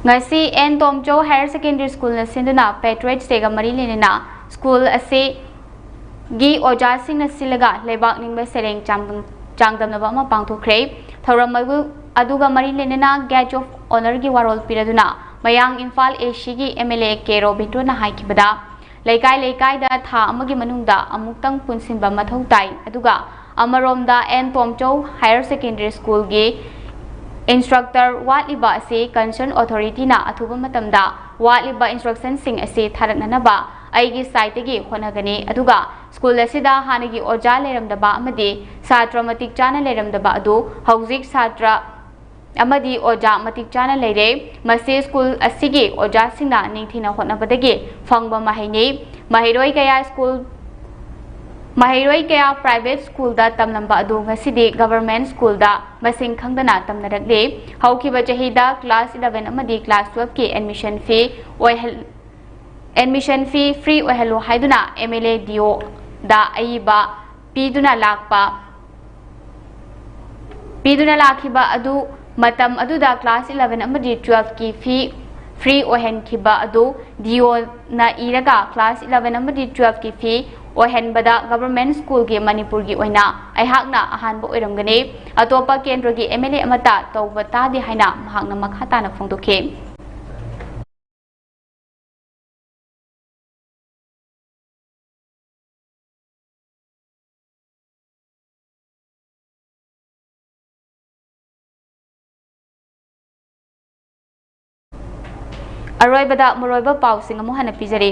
ꯉꯁꯤ ꯑꯦꯟ ꯇꯣꯝꯆꯧ Higher Secondary Schoolꯅ ꯁꯤꯟꯗꯨꯅ Patriots Dayꯒ ꯃꯔꯤ ꯂꯩꯅꯅ ꯁ꯭ꯀꯨꯜ ꯑꯁꯤꯒꯤ ꯑꯣꯖꯥꯁꯤꯡꯅ ꯁꯤꯜꯂꯒ ꯂꯩꯕꯥꯛ ꯅꯤꯡꯕ ꯁꯩꯔꯦꯡ ꯆꯥꯡꯗꯝ-, ꯆꯥꯡꯗꯝꯅꯕ ꯑꯃ ꯄꯥꯡꯊꯣꯛꯈ꯭ꯔꯦ꯫ ꯊꯧꯔꯝ ꯑꯗꯨ, ꯑꯗꯨꯒ ꯃꯔꯤ ꯂꯩꯅꯅ Guest of Honourꯒꯤ ꯋꯥꯔꯣꯜ ꯄꯤꯔꯗꯨꯅ ꯃꯌꯥꯡ Imphal A Cꯒꯤ M L A ꯀꯦ ꯔꯣꯕꯤꯟꯗ꯭ꯔꯣꯅ ꯍꯥꯏꯈꯤꯕꯗ, ꯂꯩꯀꯥꯏ ꯂꯩꯀꯥꯏꯗ ꯊꯥ ꯑꯃꯒꯤ ꯃꯅꯨꯡꯗ ꯑꯃꯨꯛꯇꯪ ꯄꯨꯟꯁꯤꯟꯕ ꯃꯊꯧ ꯇꯥꯏ꯫ ꯑꯗꯨꯒ ꯑꯃꯔꯣꯝꯗ ꯑꯦꯟ ꯇꯣꯝꯆꯧ Higher Secondary Schoolꯒꯤ instructor ꯋꯥꯠꯂꯤꯕ ꯑꯁꯤ concern authorityꯅ ꯑꯊꯨꯕ ꯃꯇꯝꯗ ꯋꯥꯠꯂꯤꯕ instructionꯁꯤꯡ ꯑꯁꯤ ꯊꯥꯔꯛꯅꯅꯕ ꯑꯩꯒꯤ sideꯇꯒꯤ ꯍꯣꯠꯅꯒꯅꯤ꯫ ꯑꯗꯨꯒ ꯁ꯭ꯀꯨꯜ ꯑꯁꯤꯗ ꯍꯥꯟꯅꯒꯤ ꯑꯣꯖꯥ ꯂꯩꯔꯝꯗꯕ ꯑꯃꯗꯤ ꯁꯥꯇ꯭ꯔ ꯃꯇꯤꯛ ꯆꯥꯅ ꯂꯩꯔꯝꯗꯕ ꯑꯗꯨ ꯍꯧꯖꯤꯛ ꯁꯥꯇ꯭ꯔ ꯑꯃꯗꯤ ꯑꯣꯖꯥ ꯃꯇꯤꯛ ꯆꯥꯅ ꯂꯩꯔꯦ꯫ ꯃꯁꯤ ꯁ꯭ꯀꯨꯜ ꯑꯁꯤꯒꯤ ꯑꯣꯖꯥꯁꯤꯡꯅ ꯅꯤꯡꯊꯤꯅ ꯍꯣꯠꯅꯕꯗꯒꯤ ꯐꯪꯕ ꯃꯍꯩꯅꯤ꯫ ꯃꯍꯩꯔꯣꯏ ꯀꯌꯥ ꯁ꯭ꯀꯨꯜ, ꯃꯍꯩꯔꯣꯏ ꯀꯌꯥ private schoolꯗ ꯇꯝꯂꯝꯕ ꯑꯗꯨ ꯉꯁꯤꯗꯤ government schoolꯗ ꯃꯁꯤꯡ ꯈꯪꯗꯅ ꯇꯝꯅꯔꯛꯂꯤ꯫ ꯍꯧꯈꯤꯕ ꯆꯍꯤꯗ class eleven ꯑꯃꯗꯤ class twelveꯀꯤ admission fee ꯑꯣꯏꯍꯜ-, admission fee free ꯑꯣꯏꯍꯜꯂꯨ ꯍꯥꯏꯗꯨꯅ M L A D Oꯗ ꯑꯏꯕ ꯄꯤꯗꯨꯅ ꯂꯥꯛꯄ, ꯄꯤꯗꯨꯅ ꯂꯥꯛꯈꯤꯕ ꯑꯗꯨ ꯃꯇꯝ ꯑꯗꯨꯗ class eleven ꯑꯃꯗꯤ twelveꯀꯤ fee free ꯑꯣꯏꯍꯟꯈꯤꯕ ꯑꯗꯨ D Oꯅ ꯏꯔꯒ class eleven ꯑꯃꯗꯤ twelveꯀꯤ fee ꯑꯣꯏꯍꯟꯕꯗ ꯒꯚꯔꯟꯃꯦꯟꯠ ꯁ꯭ꯀꯨꯜꯒꯤ ꯃꯅꯤꯄꯨꯔꯒꯤ ꯑꯣꯏꯅ ꯑꯩꯍꯥꯛꯅ ꯑꯍꯥꯟꯕ ꯑꯣꯏꯔꯝꯒꯅꯤ꯫ ꯑꯇꯣꯞꯄ ꯀꯦꯟꯗ꯭ꯔꯒꯤ ꯑꯦꯝ ꯑꯦꯜ ꯑꯦ ꯑꯃꯠꯇ ꯇꯧꯕ ꯇꯥꯗꯦ ꯍꯥꯏꯅ ꯃꯍꯥꯛꯅ ꯃꯈꯥ ꯇꯥꯅ ꯐꯣꯡꯗꯣꯛꯈꯤ꯫ ꯑꯔꯣꯏꯕꯗ ꯃꯔꯨꯑꯣꯏꯕ ꯄꯥꯎꯁꯤꯡ ꯑꯃꯨꯛ ꯍꯟꯅ ꯄꯤꯖꯔꯤ꯫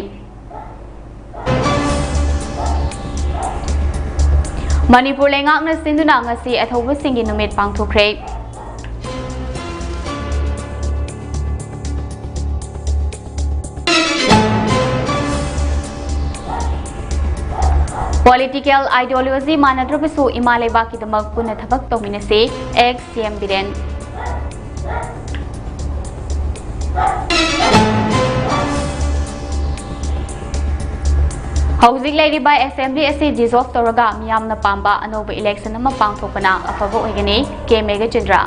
ꯃꯅꯤꯄꯨꯔ ꯂꯩꯉꯥꯛꯅ ꯁꯤꯟꯗꯨꯅ ꯉꯁꯤ ꯑꯊꯧꯕꯁꯤꯡꯒꯤ ꯅꯨꯃꯤꯠ ꯄꯥꯡꯊꯣꯛꯈ꯭ꯔꯦ꯫ ꯄꯣꯂꯤꯇꯤꯀꯦꯜ ꯑꯥꯏꯗꯤꯌꯣꯂꯣꯖꯤ ꯃꯥꯟꯅꯗ꯭ꯔꯕꯁꯨ ꯏꯃꯥ ꯂꯩꯕꯥꯛꯀꯤꯗꯃꯛ ꯄꯨꯟꯅ ꯊꯕꯛ ꯇꯧꯃꯤꯟꯅꯁꯤ, ꯑꯦꯛꯁ ꯁꯤ ꯑꯦꯝ ꯕꯤꯔꯦꯟ꯫ ꯍꯧꯖꯤꯛ ꯂꯩꯔꯤꯕ ꯑꯦꯁꯦꯝꯕ꯭ꯂꯤ ꯑꯁꯤ ꯗꯤꯖꯣꯜꯕ ꯇꯧꯔꯒ ꯃꯤꯌꯥꯝꯅ ꯄꯥꯝꯕ ꯑꯅꯧꯕ ꯏꯂꯦꯛꯁꯟ ꯑꯃ ꯄꯥꯡꯊꯣꯛꯄꯅ ꯑꯐꯕ ꯑꯣꯏꯒꯅꯤ, ꯀꯦ ꯃꯦꯘꯆꯟꯗ꯭ꯔ꯫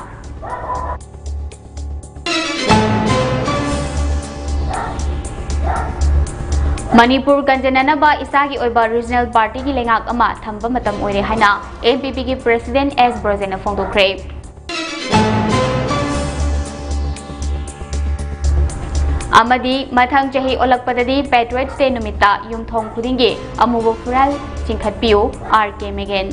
ꯃꯅꯤꯄꯨꯔ ꯀꯟꯖꯅꯅꯕ ꯏꯁꯥꯒꯤ ꯑꯣꯏꯕ ꯔꯤꯖꯅꯦꯜ ꯄꯥꯔꯇꯤꯒꯤ ꯂꯩꯉꯥꯛ ꯑꯃ ꯊꯝꯕ ꯃꯇꯝ ꯑꯣꯏꯔꯦ ꯍꯥꯏꯅ ꯑꯦꯟ ꯄꯤ ꯄꯤꯒꯤ ꯄ꯭ꯔꯦꯁꯤꯗꯦꯟꯠ ꯑꯦꯁ ꯕ꯭ꯔꯣꯖꯦꯟꯅ ꯐꯣꯡꯗꯣꯛꯈ꯭ꯔꯦ꯫ ꯑꯃꯗꯤ ꯃꯊꯪ ꯆꯍꯤ ꯑꯣꯜꯂꯛꯄꯗꯗꯤ ꯄꯦꯇ꯭ꯔꯤꯌꯠꯁ ꯗꯦ ꯅꯨꯃꯤꯠꯇ ꯌꯨꯝꯊꯣꯡ ꯈꯨꯗꯤꯡꯒꯤ ꯑꯃꯨꯕ ꯐꯨꯔꯤꯠ ꯆꯤꯡꯈꯠꯄꯤꯌꯨ, ꯑꯥꯔ ꯀꯦ ꯃꯦꯒꯦꯟ꯫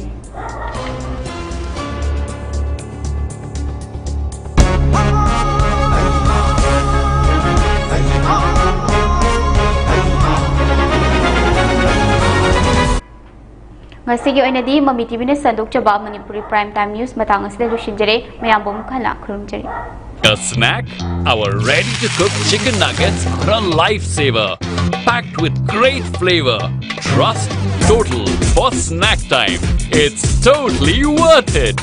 ꯉꯁꯤꯒꯤ ꯑꯣꯏꯅꯗꯤ ꯃꯃꯤ ꯇꯤꯚꯤꯅ ꯁꯟꯗꯣꯛꯆꯕ ꯃꯅꯤꯄꯨꯔꯤ Prime Time News ꯃꯇꯥꯡ ꯑꯁꯤꯗ ꯂꯣꯏꯁꯤꯟꯖꯔꯦ꯫ ꯃꯌꯥꯝꯕꯨ ꯑꯃꯨꯛ ꯍꯟꯅ ꯈꯨꯔꯨꯝꯖꯔꯤ꯫ A snack, our ready-to-cook chicken nuggets are a lifesaver. Packed with great flavor. Trust total for snack time. It's totally worth it.